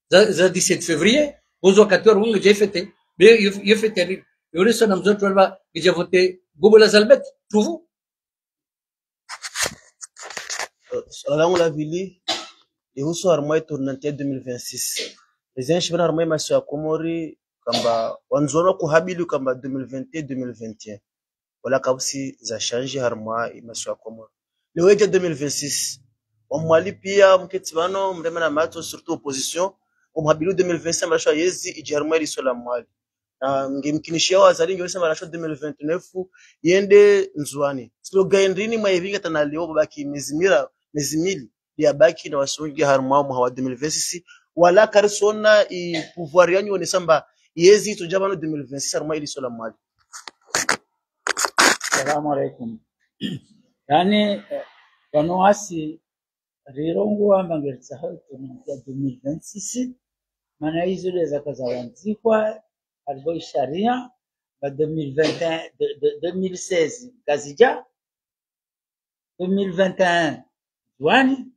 za, za dix-sept février, bozo wakati wa rungu ngedja fête, be, yo, yo fête ya nini? Yo reso na mzoto walba, ngedja vote, gobo la zalbet, tuvu. Eh, suala langu la pvili, lihusu harumwa i tournante ya deux mille vingt-six. Lezenshi pvanu harumwa imasiwa ya Komori, kamba, wandzona kuhabili kamba deux mille vingt et deux mille vingt et un. Wala kapvatsi za change harumwa imasiwa ya Komori. Leo idja deux mille vingt-six. Wa Mwali pia mketsi pvanu, mreme na matso, surtout opposition. Umhabilio deux mille vingt-cinq, mrasha yezi, idji harumwa ilisiwa la Mwali. Na ngemkinishiya wa Azali ngeonesa mrasha deux mille vingt-neuf, yende Ndzuani. Slogan ndrini mwa ipvinga tana leo baki mezi mira, mezi mili. Dia baki na wasongi harumwa mwaha wa deux mille vingt-six. Wala karisona i pouvoir yanyu onesa mba yezi itsodja pvanu deux mille vingt-six harumwa ilisiwa la Mwali. Assalamu alaikum. Yaani, eh, pvanu wasi rirongoa amba ngeritsaho itournante ya deux mille vingt-six, mana izo nde zaka zawandzihwa, haribu isharia, ba deux mille vingt et un, de, de, deux mille seize, Ngazidja, deux mille vingt et un, Ndzuani,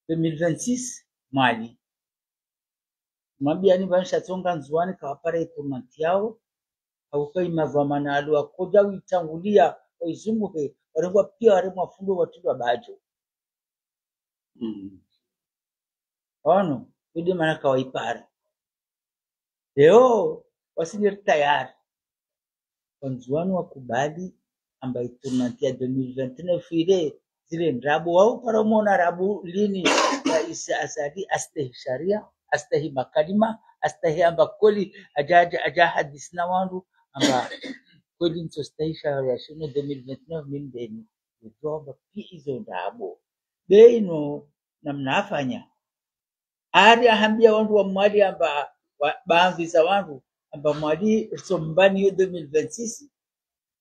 deux mille vingt-six, Mwali. Mwambiani pvanu sha tsonga Ndzuani kawapara itournante yao, hauka imadhwamana walo wakodja uitangulia, waizunguhe, warengwa pia waremwa fundo watulwa badjo. Mm. Ono, yo nde mana kawaipara. Leo, wasi ngeri tayari. Wandzuani wakubali amba itournante ya deux mille vingt-neuf ile, zile ndrabo, wao para umona rabu lini, Rais Azali astehi sharia, astehi makalima, astehi amba kweli, aja, aja, aja hadisi na wandru, amba kweli ntso stehi sharia shinu deux mille vingt-neuf mimi ndeni. Nidjo amba pia izo ndrabo. Be inu namna afanya. Ari ahambia wandru wa Mwali amba, wa, baadhwi za wandru, amba Mwali ritsombani yo deux mille vingt-six.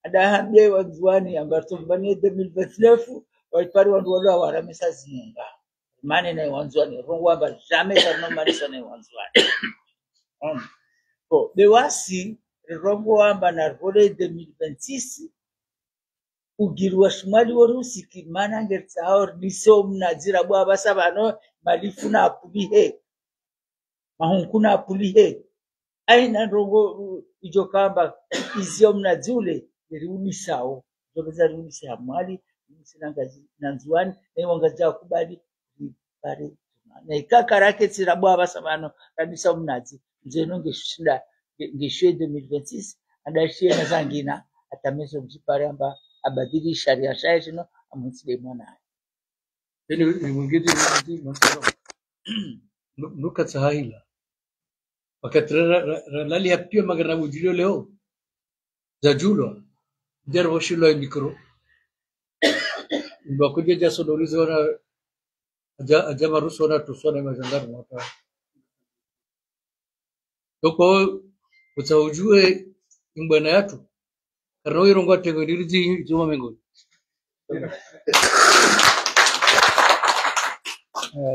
Ada ahambia Wandzuani amba ritsombani yo deux mille vingt-neuf, waipari wandru walo waramisa zinyunga. Mane na Wandzuani, rongoa amba jamais karina manisa na Wandzuani. Um. Ko, be wasi, rirongoa amba na role deux mille vingt-six, ugiri wa shimwali wori usiki, mana ngeritsaho ridise omnadzi rabu apvasa pvanu, malifu na apulihe. Mahunku na apulihe. Aina ndrongo, u, idjo kamba, izi omnadzi ule, ngeri udisao. Ndrongo za riudise ha Mwali, riudise na Ngazi, na Ndzuani, na iwo Ngazidja wakubali, ripare. Na ikaka rake tsi rabu apvasa pvanu, radisa omnadzi. Ndzeno ngeshinda, nge, ngeshiye deux mille vingt-six, adashiye na zangina, atameso mdjipare amba, abadili sharia shahe shinu, amuntsi de mwana. Yaani, ni mwingine, ni mwingine, masala. Nu, nukatsa hahila. Wakati ra, ra, ra, ralali ya pia magana budjilio leo. Zadjulwa. Ndjari pvoshilwa mikro. Mbakudia dja sonorize wana, aja, aja maruso wana tuswa na majandaru mwaka. Toko, kutsa udjuwe imbwana yatru. Karina uirongoa tengo ndiridzi zuma mengoni. Eh,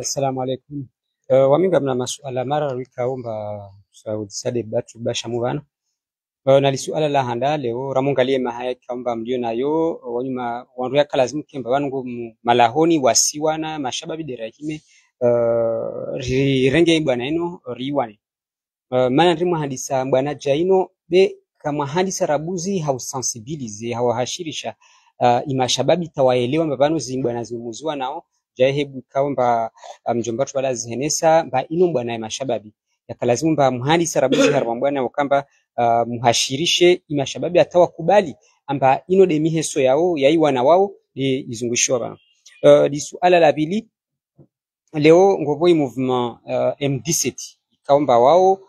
assalamu alaikum. Eh, wami ngamna masuala mararu ikao amba sa udzisa de batru basha mupvano. Eh, na li suala la handa leo, ramungalie mahaya ikao amba mlio nayo, eh, wanyuma, wandru yaka lazimu kemba, pvanu ngo mu, malahoni, wasiwana, mashababi de rahime, eh, ri, rirenge imbwana inu, riwane. Eh, mana ndri mwahandisa mbwana dja inu, be kamwahandisa rabuzi ha usensibilize, ha wahashirisha, eh, imashababi tawaelewa, amba pvanu zimbwana zimuziwa nao, dja ehe bu ikao amba, eh, mdjomba tubala zihenesa, amba inu mbwana ya mashababi. Yaka lazimu amba muhandisa rabuzi harumwa mbwana ukamba, eh, muhashirishe imashababi hata wakubali, amba inu de miheso yao, ya iwana wao, de izungushiwa pvanu. Eh, li suala la pvili, leo ngopvo i mouvement, eh, M dix-sept. Ikao amba wao,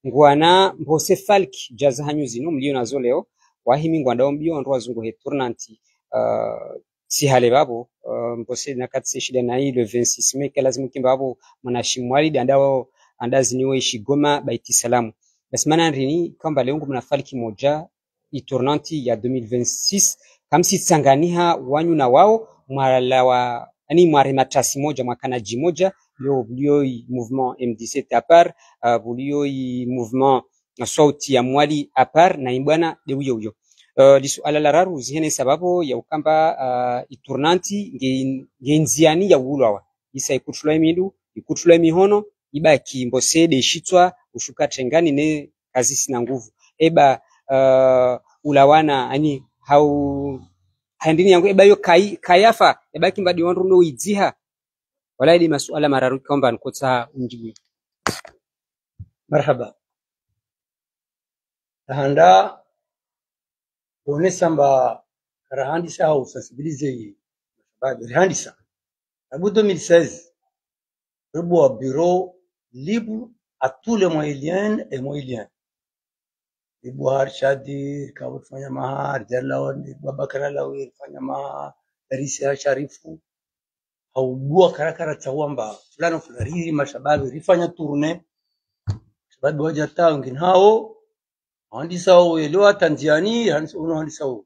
ngwana mbose falki dja za hanyu zinu, mlio nazo leo, wahimi ngwandao mbio, wandru wazunguhe tournante, eh, tsi hale pvapvo, eh, mbose nakatsi shida na i le vingt-six mai, ke lazimu kemba pvapvo, mwana shimwali, de anda wao, anda ziniwe ishi Goma, Beit Salam. Basi mana ndrini, kamba leo ngumna falki modja, i tournante ya deux mille vingt-six, kamsitsanganiha wanyu na wao, mwalawa, yaani mware matasi modja, mwakana dji modja, yo, yo i mouvement M dix-sept à part, euh, yo i mouvement Sauti ya Mwali à part, na imbwana de uyo uyo. Euh, li suala la raru, zihenesa pvapvo ya ukamba, euh, i tournante nge, nge ndziani ya ulwawa. Isa ikutulwa imindru, ikutulwa imihono, ibaki mbose de shitswa, ushuka trengani ne kazisina nguvu. Eba, eh, ulawana, yaani, hau, handini yangu, eba yo kai, kayafa, eba kimba di wandru no idziha. Wala idi masuala mararu ikao amba nkotsaha unjibu. Marahaba. Handa, wonesa amba rahandisa hau sensibiliser mashababi, rahandisa. Tangu deux mille seize, ribuwa bureau libre à tous les Mohéliennes et Mohéliens. Ribuwa Arshadi, rikao rifanya maha, Rijal Lawan, ribuwa Bakara Lawi, rifanya maha, Darisi ya Sharifu. Haubuwa karakara tsawamba, fulano fulani, riri mashababi, rifanya tournée. Shababi wadja tao ngini hao, handisa hao, elewa hata ndziani, handisa uno, handisa hao.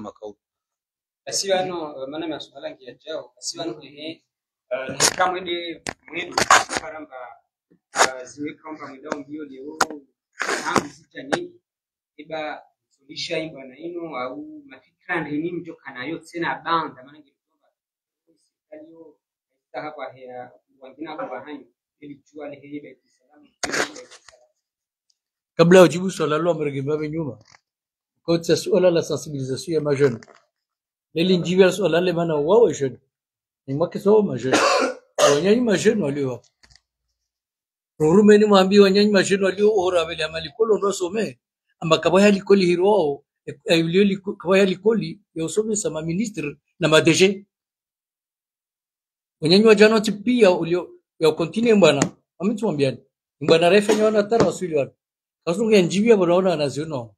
mwaka unu. Basi pvanu, eh, mana masuala ngiyadjao. Basi pvanu, ehe, eh, ni kamwe nde mwendo, karamba, eh, zimwe kamba mwendao mbio leo, hangu zita nyingi, iba, solisha imba na inu, au mafikira ndeni mdjo kana yo tsena banda, mana nge kwamba, serikali yo, haitaha kwa hea, wangina kwa hanyu, ili djuwa le heye Beit Salam, Beit Salam. Kabla ya ujibu swala lo amrege mbabe nyuma, kotsa suala la sensibilisation ya majeunes. Leli ndjibu ya suala le mana wawe jeunes. Ni mwake sawa majeunes. Wanyanyi majeunes walio. Rurumeni mwambi wanyanyi majeunes walio hora wele ama likoli ndo wasome. Amba kapvwa ya likoli hiro, e, e, ilio liko-, kapvwa ya likoli ya usomesa ma ministre na ma D G. Wananyanyu wadjana wontsi piya ulio ya continue mbwana. Amitsu mwambiani. Mbwana refanya wana tara waswili wana. Kasu nge ndjibiya mbwana wana na zino.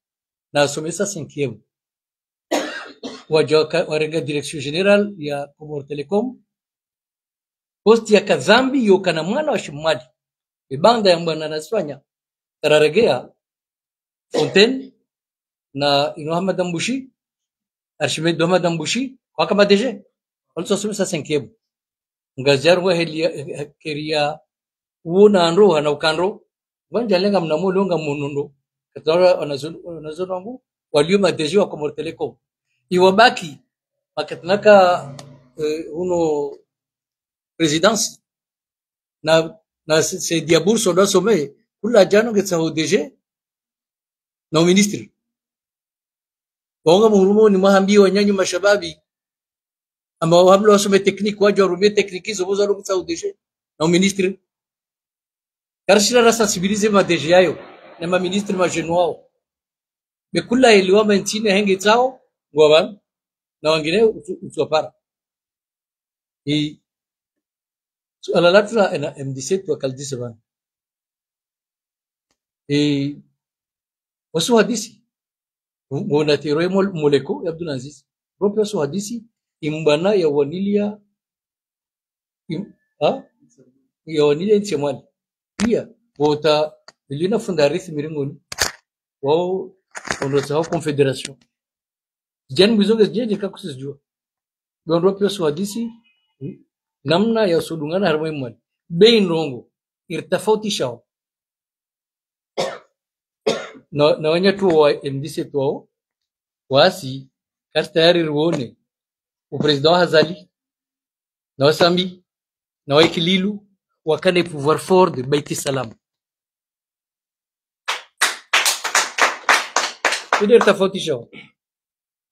Na somesa cinquième. Wadja waka-, warenga direction générale ya Comores Telecom. Poste ya kadhambi yokana mwana wa shimwali. Ibanda ya mbwana nasifanya. Tararegea. Fontaine, na inu Hamada Mbushi, Archimède Hamada Mbushi, waka ma D G, walitso somesa cinquième. Ngazidja rongoa heli ya, eh, keria, uona ndro, hana ukandro, ngwandja lenga mnamo longa munundo, katara wanazo-, wanazo nangu, walio ma D G wa Comores Telecom. Iwabaki, wakati naka, eh, uno présidence, na, na se, se dia bourse ndo asome, kula djana ngetsaho D G, na uministre. Wonga muhurumo ni mwahambi wananyanyu mashababi. Amba wahamlo wasome technique, wadja warumie technique izo, boza lo kutsaho D G, na uministre. Karishila ra sensibiliser ma D G yayo, na ma ministre ma jeunes wao. Be kula eliwa ma ntsini henge tsao, ngwa pvanu, na wangine utsu-, utsopara. E, suala latru la ena M dix-sept wakalidise pvanu. E, wasu hadisi. Ngo-, ngona tero ye Mol-, Moleko, ya Abdulaziz. Rope wasu hadisi, imbwana ya wanilia, im-, ha? Ya wanilia ntsi mwali. Piya, wota, ilina funda rithi miringoni. Wao, ondo tsaho confédération. Djani mwizo nge djeni kakusizidjua. Be wandru wa piya wasu hadisi, namna ya sodungana harimwa imwali. Be indrongo, iritafautishao. Na, na wananyatru wa M dix-sept wao, wasi, kasi tayari riwone, o président wa Azali, na wa Sambi, na wa Ikililu, wakana pouvoir fort de Beit Salam. Kude iritafautishao.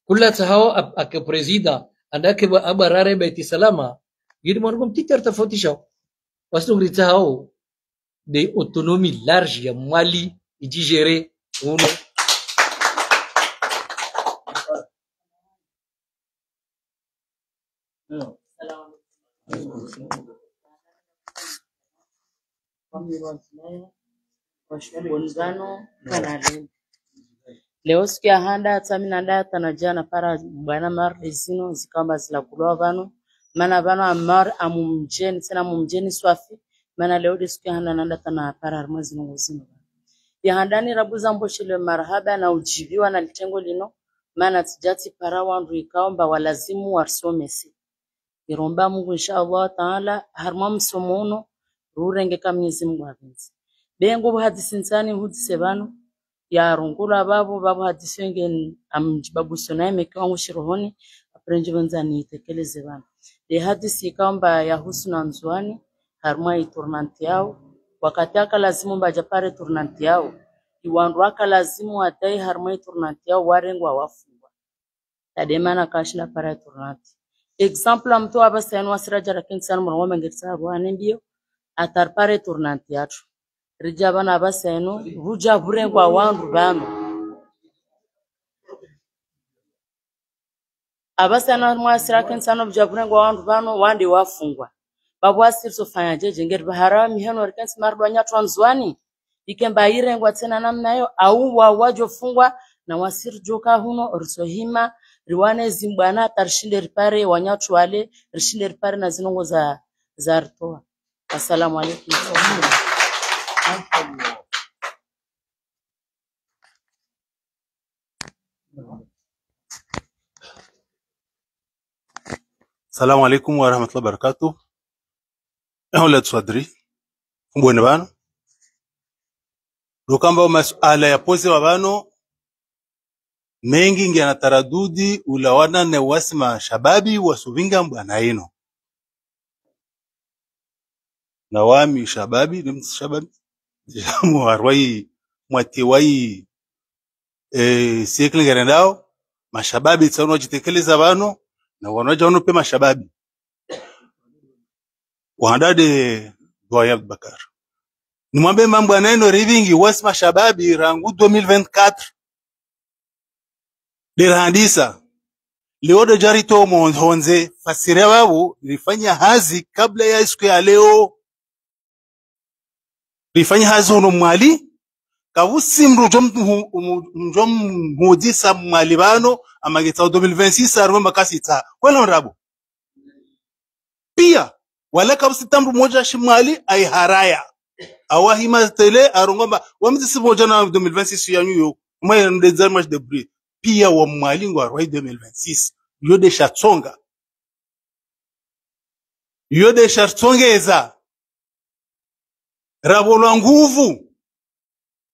Kula tsahao ap-, ake président, anda ake ba-, abarare Beit Salama, yidi mwanuko mtiti iritafautishao. Wasi nguri tsahao de autonomie large ya mwali, idjigérer, uno. Leo siku ya handa, tsamina nda tana djana para bwana mardi zino, zikamba zilakulwa pvanu. Mana pvanu amar amumdjeni, tsena mumdjeni swafi. Mana leo de siku ya handa nanda tana para harimwa zino ngozino. Ya handani rabuza mboshile marahaba na udjibiwa na litengo lino. Mana tsidja tsipara wandru ikao mba walazimu warisomese. Iromba Mungu, insha Allah Taala, harimwa msomo uno, rurenge ka Mwenyezi Mungu apvendze. Be ngo buhadisi ntsani hudise pvanu, ya rongolwa pvapvo, pvapvo hadisi wenge n-, amdjibabu sona yemeke wangu shirohoni, après ndjipvendza nitekeleze pvanu. De hadisi ikao mba ya husu na Ndzuani, harimwa i tournante yao, wakati aka lazimu mba djapare tournante yao, iwandru aka lazimu wadai harimwa i tournante yao, warengwa wafungwa. Tademana kashila para tournante. Exemple, mtu apvasa yanu wasira djara kintsi yanu mwana wame ngetsa rwa nembiyo, ataripare tournante yatru. Ridja pvanu apvasa yanu, pvudja pvurengwa wandru pvanu. Apvasa yanu wasira kintsi yanu pvudja pvurengwa wandru pvanu, wande wafungwa. Pvapvo wasi rizofanya dje dje, ngeri pvahara miheno rikentsi mardi wanyatru wa Ndzuani. Ike mba irengwa tsena namna yo, au wa wadjofungwa, na wasi ridjoka huno, risohima, riwane zimbwana, ata rishinde ripare, wanyatru wale, rishinde ripare na zinongo za, za ritoa. Assalamu alaikum. Assalamu alaikum warahmatullahi wabarakatuh. Ehon la tsadri. Kumbwene pvanu. Rukamba masuala ya poze wa pvanu. Mengi ngiana taradudi ulawana ne wasi mashababi wasupvinga mbwana ino. Na wami shababi, ni mtsi shababi. Jamu harwai, mwati wai, eh, siècle ngerendao, mashababi tsano wadjitekeleza pvanu, na wanu wadja wanu pe mashababi. Wahanda de Doyen Abubakar. Nimwambe mbwana ino ripvingi wasi mashababi rangu deux mille vingt-quatre. De rahandisa. Leo ndo djari to mo-, hondze, fasiri ya babu, rifanya hazi kabla ya siku ya leo. Rifanya hazi hunu Mwali, kavusi mdru djo mhu-, mhu-, djo mhudisa Mwali pvanu, amangitsa deux mille vingt-six, arumba kasitsa. Kweli ndrabo. Pia, wala kavusi ta mdru mdzima shi Mwali, ayiharaya. Awu hima tele, arongomba, wamzisi mdzima na deux mille vingt-six yanyu yo, mwe mdedza mwash de bri. Pia wa Mwali ngwarwao deux mille vingt-six. Yo nde sha tsonga. Yo nde sha tsongeza. Rapvolwa nguvu.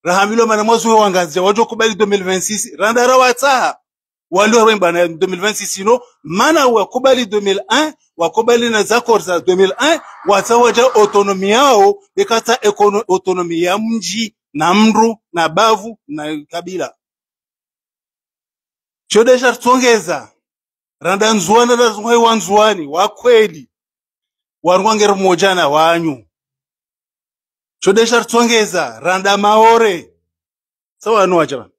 Rahambilwa mana mwazuwe wangazidja wadjo kubali deux mille vingt-six. Randa rawatsaha. Wali warwao mbana deux mille vingt-six ino. Mana wakubali deux mille un. Wakubali na za accords za deux mille un. Watsaha wadja autonomie yawo. Bekatsa ekono-, autonomie ya mdji, na mdru, na bavu, na kabila. Sho nde sha ritsongeza, randa Ndzuwani, randa zungwa wa Ndzuwani, wa kweli. Warungwa ngeri mdzima na wanyu. Sho nde sha ritsongeza, randa Maore. Sawa no wajaba.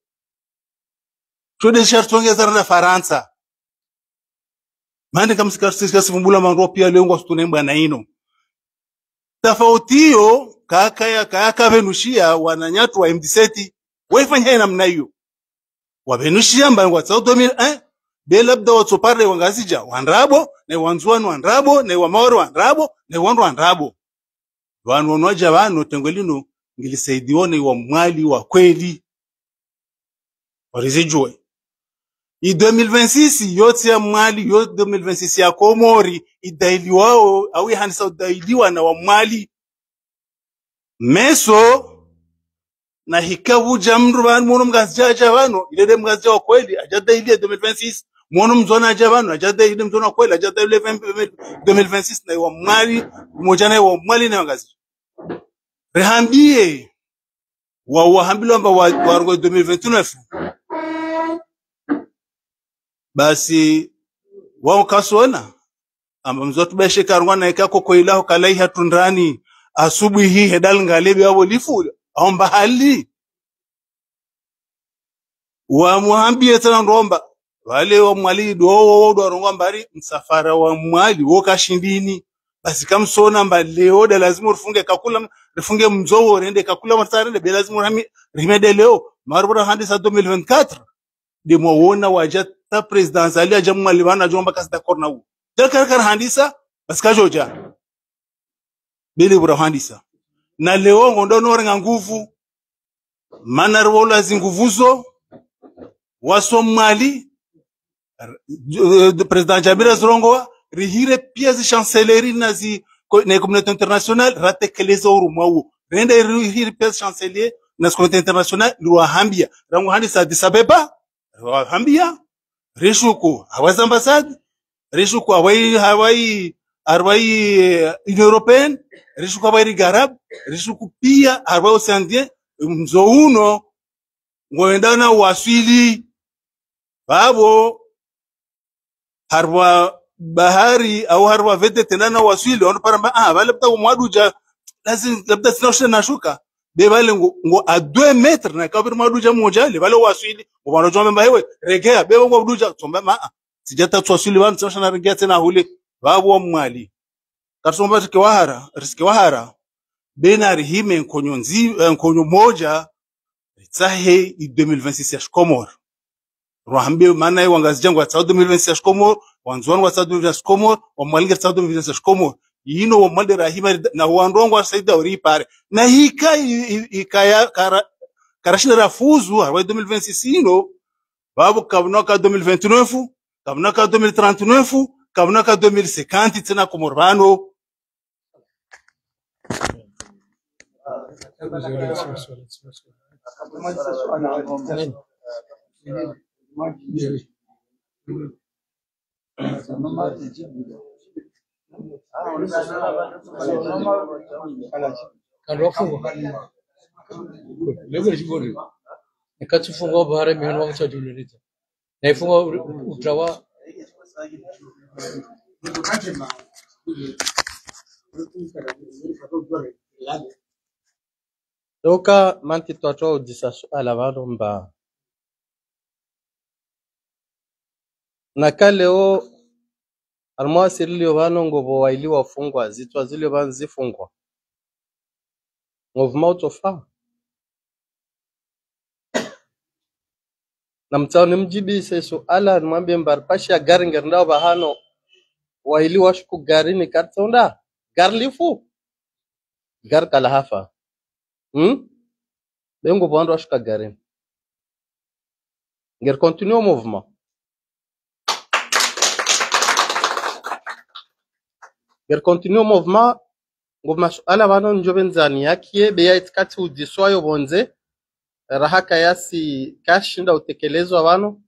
Sho nde sha ritsongeza, randa Farantsa. Mande kamsika, sika sivumbula mandro pia leo ngwasutune mbana ino. Tafauti yo, kaka ya, kaka pvenushia, wananyatru wa M D sept, waifanya ina namna iyo. Wapvenushia mba ngwatsaha deux mille un, be labda watso parle wangazidja, wandrabo, na wa Ndzuwani wandrabo, na wa Maore wandrabo, na wandru wandrabo. Pvanu wanu wadja pvanu, tengwe linu, ngilisaidiwa na wa Mwali wa kweli. Warizidjuwe. I deux mille vingt-six, yo tsi ya Mwali, yo deux mille vingt-six ya Komori, idailiwao, awu ihandisa udailiwa na wa Mwali. Meso, na hika pvudja mdru pvanu, mwono mngazidja adja pvanu, ile nde mngazidja wa kweli, adja daili ya deux mille vingt-six, mwono Mndzuwani adja pvanu, adja daili Mndzuwani wa kweli, adja daili deux mille vingt-six, na wa Mwali, mdzima na wa Mwali na wangazidja. Rihambie, wa, wahambilwa amba wa, warungwa deux mille vingt-neuf. Basi, wao kasona, amba mzo tubeshe karungwa na ika koko ilaho kalai hatundrani, asubuhi he dal ngalebe wabo lifu, aomba hali. Wamuhambie tsena ndomba. Wale wa Mwali ndo, wo, wo, ndo warongwa mbari, msafara wa Mwali, wo kashindini. Basi kamsona mba leo, nda lazimu rifunge kakula, rifunge mzo wo, rende kakula matsa rende, be lazimu rihami, rihime nde leo. Marubura handisa deux mille vingt-quatre. Nde mwawona wadja ta président Azali adja Mwali pvanu adjomba kasi d'accord na u. Dja kara kara handisa, basi kadjodja. Bele bura handisa. Na leo ngondo norenga nguvu. Mana rwola zinguvu zo. Waso Mwali. Eh, président Jamira zirongowa. Rihire pia zi chancellerie na zi ko-, na communauté internationale. Ratekeleza urumwa uwo. Rende rihire pia zi chancelier na zi communauté internationale. Riwahambia. Rangu handisa Addis Abeba. Riwahambia, rishuku, hawa zi ambassade, rishuku, hawa i, hawa i, hawa i, eh, Union Européenne, rishuku, hawa i Ligue Arabe, rishuku pia, hawa i Océan Indien, mzo uno, ngoenda na waswili, pvapvo, harumwa bahari, au harumwa vedette nana waswili, wanu paramba, ah, pvale pvata kumwadudja, lazim, labda tsina ushe na shuka. Be pvale ngo, ngo à deux mètres, na kabiri mwadudja mdzima, le pvale waswili, ngo pvano djombe mba hewe, regea, be ngo mwadudja, tsombe ma, ah, tsidja ta tswaswili pvanu, tsina ushe na regea tsena hule, pvapvo wa Mwali. Katsomba tsike wahara, risike wahara, be na rihime nkonyo nzi-, eh, nkonyo mdzima, ritsahe i deux mille vingt-six ya Shikomori. Rwahambe mana ye wangazidja ngwatsaho deux mille vingt-six ya Shikomori, wandzuwani ngwatsaho deux mille vingt-six ya Shikomori, wa Mwali nge ritsaho deux mille vingt-six ya Shikomori. Yinu wa Mwali rahima ri-, na wandru wangu wasaida uri ipare. Na hika i-, i-, ikaya kara-, karashina rafuzu, harumwa deux mille vingt-six yinu, pvapvo kapvuna ka deux mille vingt-neuf, kapvuna ka deux mille trente-neuf, kapvuna ka deux mille cinquante, tsena Komori pvanu. Kandru wafungwa. Lego lishibori. Nikatsi fungwa bahare mihano wakati wa jumlelita. Na ifungwa u-, u-, utawa. Toka manti twatwa udisa suala pvanu mba. Na ka leo, harumwa sirili yo pvanu ngapvo waili wafungwa, zitswa zilio pvanu zifungwa. Mouvement utsofa. Na mtsao nimdjibise suala, nimwambie mba ripashiya gari ngerendao pvahanu, waili washuku garini karitsonda, gari lifu, gari kalahafa. Hmm? Be ngapvo wandru washuka garini. Ngeri continuer o mouvement. Ngeri continuer o mouvement, ngapvo masuala pvanu ndjopvendza niyakiye, be ya itsi kati udziswayo pvondze, raha kayasi kashinda utekelezwa pvanu,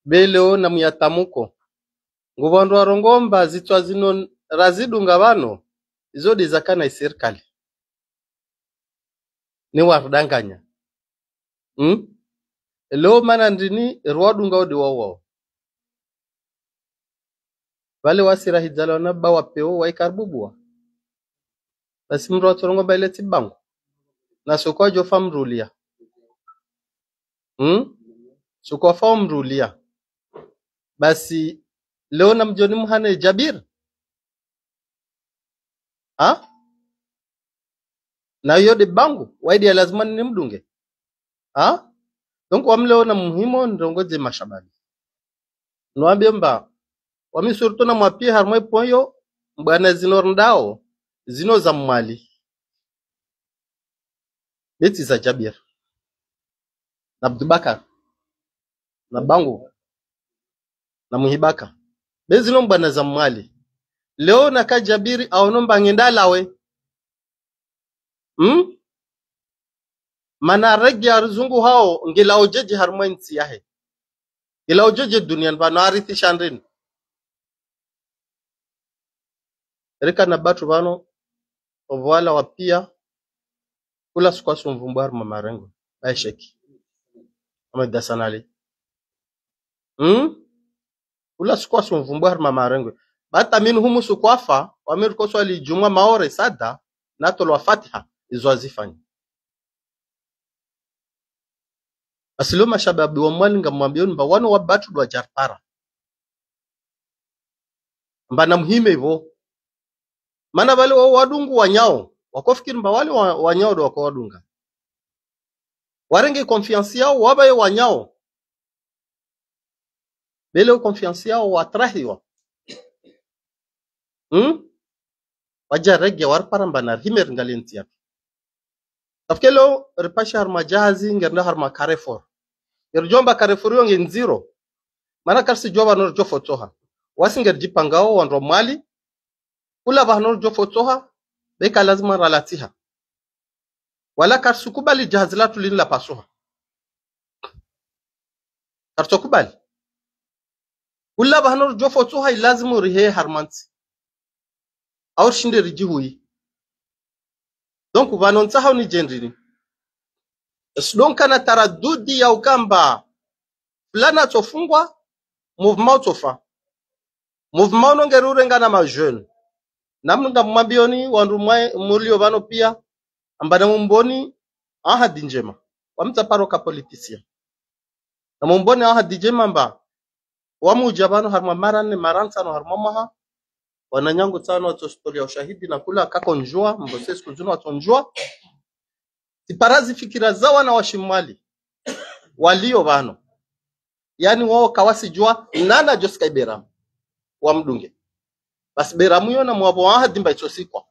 be leo namuyatamuko. Ngapvo wandru warongoa mba zitswa zinu razidunga pvanu, izo de zakana isirikali. Ni waridanganya. Hmm? Leo mana ndrini, riwadunga ode wao wao. Pvale wasi rahidzala wana ba wapeo waikaribubuwa. Basi mndru watsorongoa mba ile tsi bangu. Na suku wadjofa mndru uliya. Hmm? Suku wafa mndru uliya. Basi leo namdjo nimuhane Jabir. Ha? Na iyo de bangu, waidi ya lazima nimdunge. Ha? Donc, wami leo na muhimu, ndrongo ze mashababi. Niwambie mba, wami surtout namwapie harumwa iponyo, mbwana zinu rindao, zinu za Mwali. Be tsi za Jabir. Na Abdubakar. Na bangu. Na Muhibaka. Be zinu mbwana za Mwali. Leo na ka Jabiri aono mba ngenda lawe. Hmm? Mana rege ya rizungu hao, ngila ojeje harumwa intsi yahe. Ngila ojeje duniani pvanu, arithisha ndrini. Rika na batru pvanu, opvo wala wapia, kula suku wasumvumbu harumwa marengwe, ba esheki. Ahmed Hassan Ali. Hmm? Kula suku wasumvumbu harumwa marengwe. Bata minu humu suku wafa, wami rikoswali djumwa Maore sada, natolwa Fatiha, izo wazifanya. Basi leo mashababi wa Mwali ngamwambioni mba wanu wa batru ndo wadjaripara. Mba na muhime ipvo. Mana pvale wa wadungu wanyao, wakofikiri mba wale wa, wanyao ndo wako wadunga. Warenge confiance yao, wabaye wanyao. Be leo confiance yao watrahiwa. Hmm? Wadja rege waripara mba na rihime ringalie ntsi yatru. Tafike leo ripasha harumwa djahazi, ngerenda harumwa Carrefour. Ngeridjo mba Carrefour yo nge ndziro. Mana karitsidjuwa pvanu ridjo fotsoha. Wasi ngeridjipangao wandru wa Mwali. Kula pvanu ridjo fotsoha, be ka lazima ralatsiha. Wala karitsukubali djahazi latru lini lapasuha. Karitsukubali. Kula pvanu ridjo fotsoha ilazimu rihee harumwa ntsi. Au rishinde ridjihuyi. Donc, pvanu ntsaho nidje ndrini. Esi donc kana taradudi ya ukamba fulani atsofungwa, mouvement utsofa. Mouvement unu ngeri urenga na ma jeunes. Namna ngamwambioni, wandru mwa-, mulio pvanu pia, amba namumboni ahadi ndjema. Wami tsaparo ka politicien. Namumboni ahadi ndjema mba, wami udja pvanu harumwa mara nne, mara ntsanu harumwa mwaha, wananyangu tsanu watsositolia ushahidi na kula kakonjua, mbo se siku zinu watsonjua. Tsipara zifikira za wana wa Shimwali walio pvanu. Yaani wao kawasidjua nani adjosika iberamu wamdunge. Basi beramu iyo namwapvo ahadi mba itsosikwa.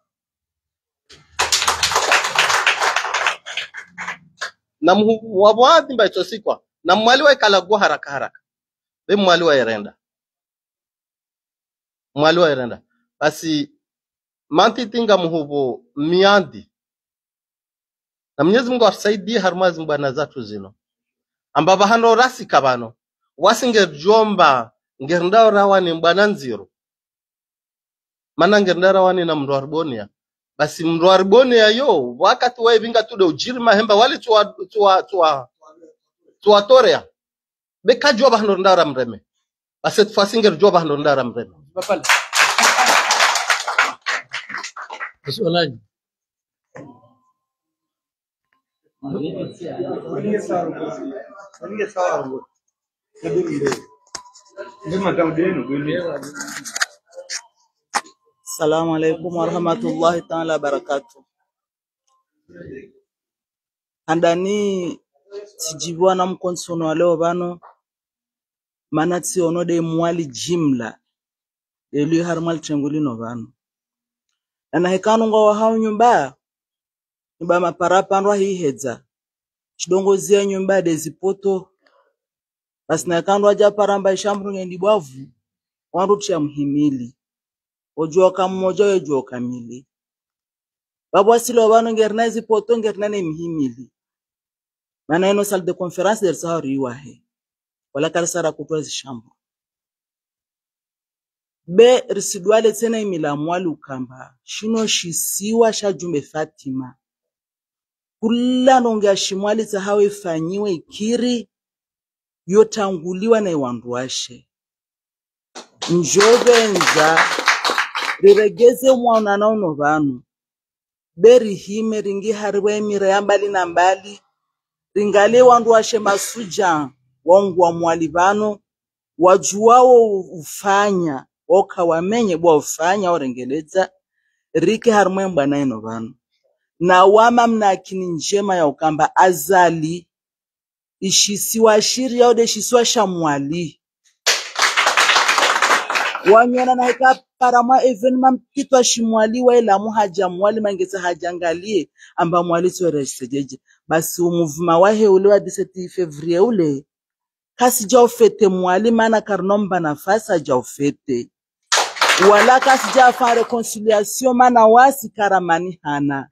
Namwapvo ahadi mba itsosikwa. Na Mwali wa ikala gwa haraka haraka. Be Mwali wa irenda. Mwali wa irenda. Basi mantiti ngamhupvo miadi. Na Mwenyezi Mungu atusaidie harumwa zimbwana zatru zinu. Amba pvahanu rasika pvanu. Wasi ngeridjo mba ngerendao rawane mbwana ndziro. Mana ngerendao rawane na mndru aribonea. Basi mndru aribonea yo, wakati wa ipvinga tude udjiri mahemba wale tsuwa, tsuwa, tsuwa, tsuwa torea. Be kadjua pvahanu renda ramreme. Basi tufasi ngeridjua pvahanu renda ramreme. Basi olaji. Assalamu alaikum warahmatullahi taala wabarakatuh. Handani tsidjiviwa na mkonsono wa leo pvanu, mana tsiono nde Mwali jimla, nde liyo harimwa litrengo linu pvanu. Na naheka nunga wahao nyumba, nyumba maparapanda hihedza. Tsidongozi ya nyumba nde zipoto. Basi naheka ndo wadja para amba ishamburu ngendi bwavu, wandru tsia mhimili. Odjuwa ka mmodja, odjuwa ka mili. Pvapvo wasi leo pvanu ngerina zipoto, ngerina ne mhimili. Mana inu salle de conférence nde ritsaho riwahe. Wala karisara kutwa zishamburu. Be risidwale tsena imila Mwali ukamba, shinu shisiwa sha Djumbe Fatima. Kula ndrongoo ya shimwali tsahawo ifanyiwe ikiri, yotranguliwa na iwandru washe. Ndjopvendza, riregeze mwaonana unu pvanu. Be rihime ringi harimwa emira ya mbali na mbali, ringalie wandru washe masudja, wangu wa Mwali pvanu, wadjuwao ufanya, woka wamenye bwa ufanya, urengeledza, rike harimwa embwana inu pvanu. Na wama mna akili ndjema ya ukamba Azali, ishisiwa shiri yao nde shisiwa sha Mwali. Wanyona naheka para mwa événement mtiti wa shimwali wa ila muhadja Mwali mangeza hadja ngalie, amba Mwali tsore sejeje. Basi umuvuma wahe ule wa dix-sept février ule, kasidja ufete Mwali, mana karinomba nafasi adja ufete. Wala kasidja afa réconciliation, mana wasi karamanihana.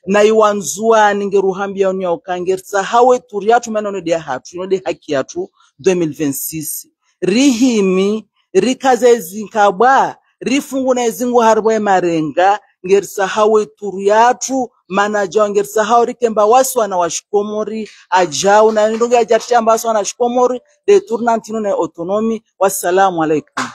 Na iwandzuwani ngeruhambia unu ya uka ngeritsahawo eturu yatru, mana inu nde yahatru, inu nde haki yatru, deux mille vingt-six. Rihimi, rikaze zinkabwa, rifungu ne zingu harimwa emarenga, ngeritsahawo eturu yatru, mana djao ngeritsahawo rikemba wasi wana wa shikomori, adjao, na ndrongoo yadja ritsi amba wasi wana shikomori, nde tournant inu ne autonomie. Wassalamu alaikum.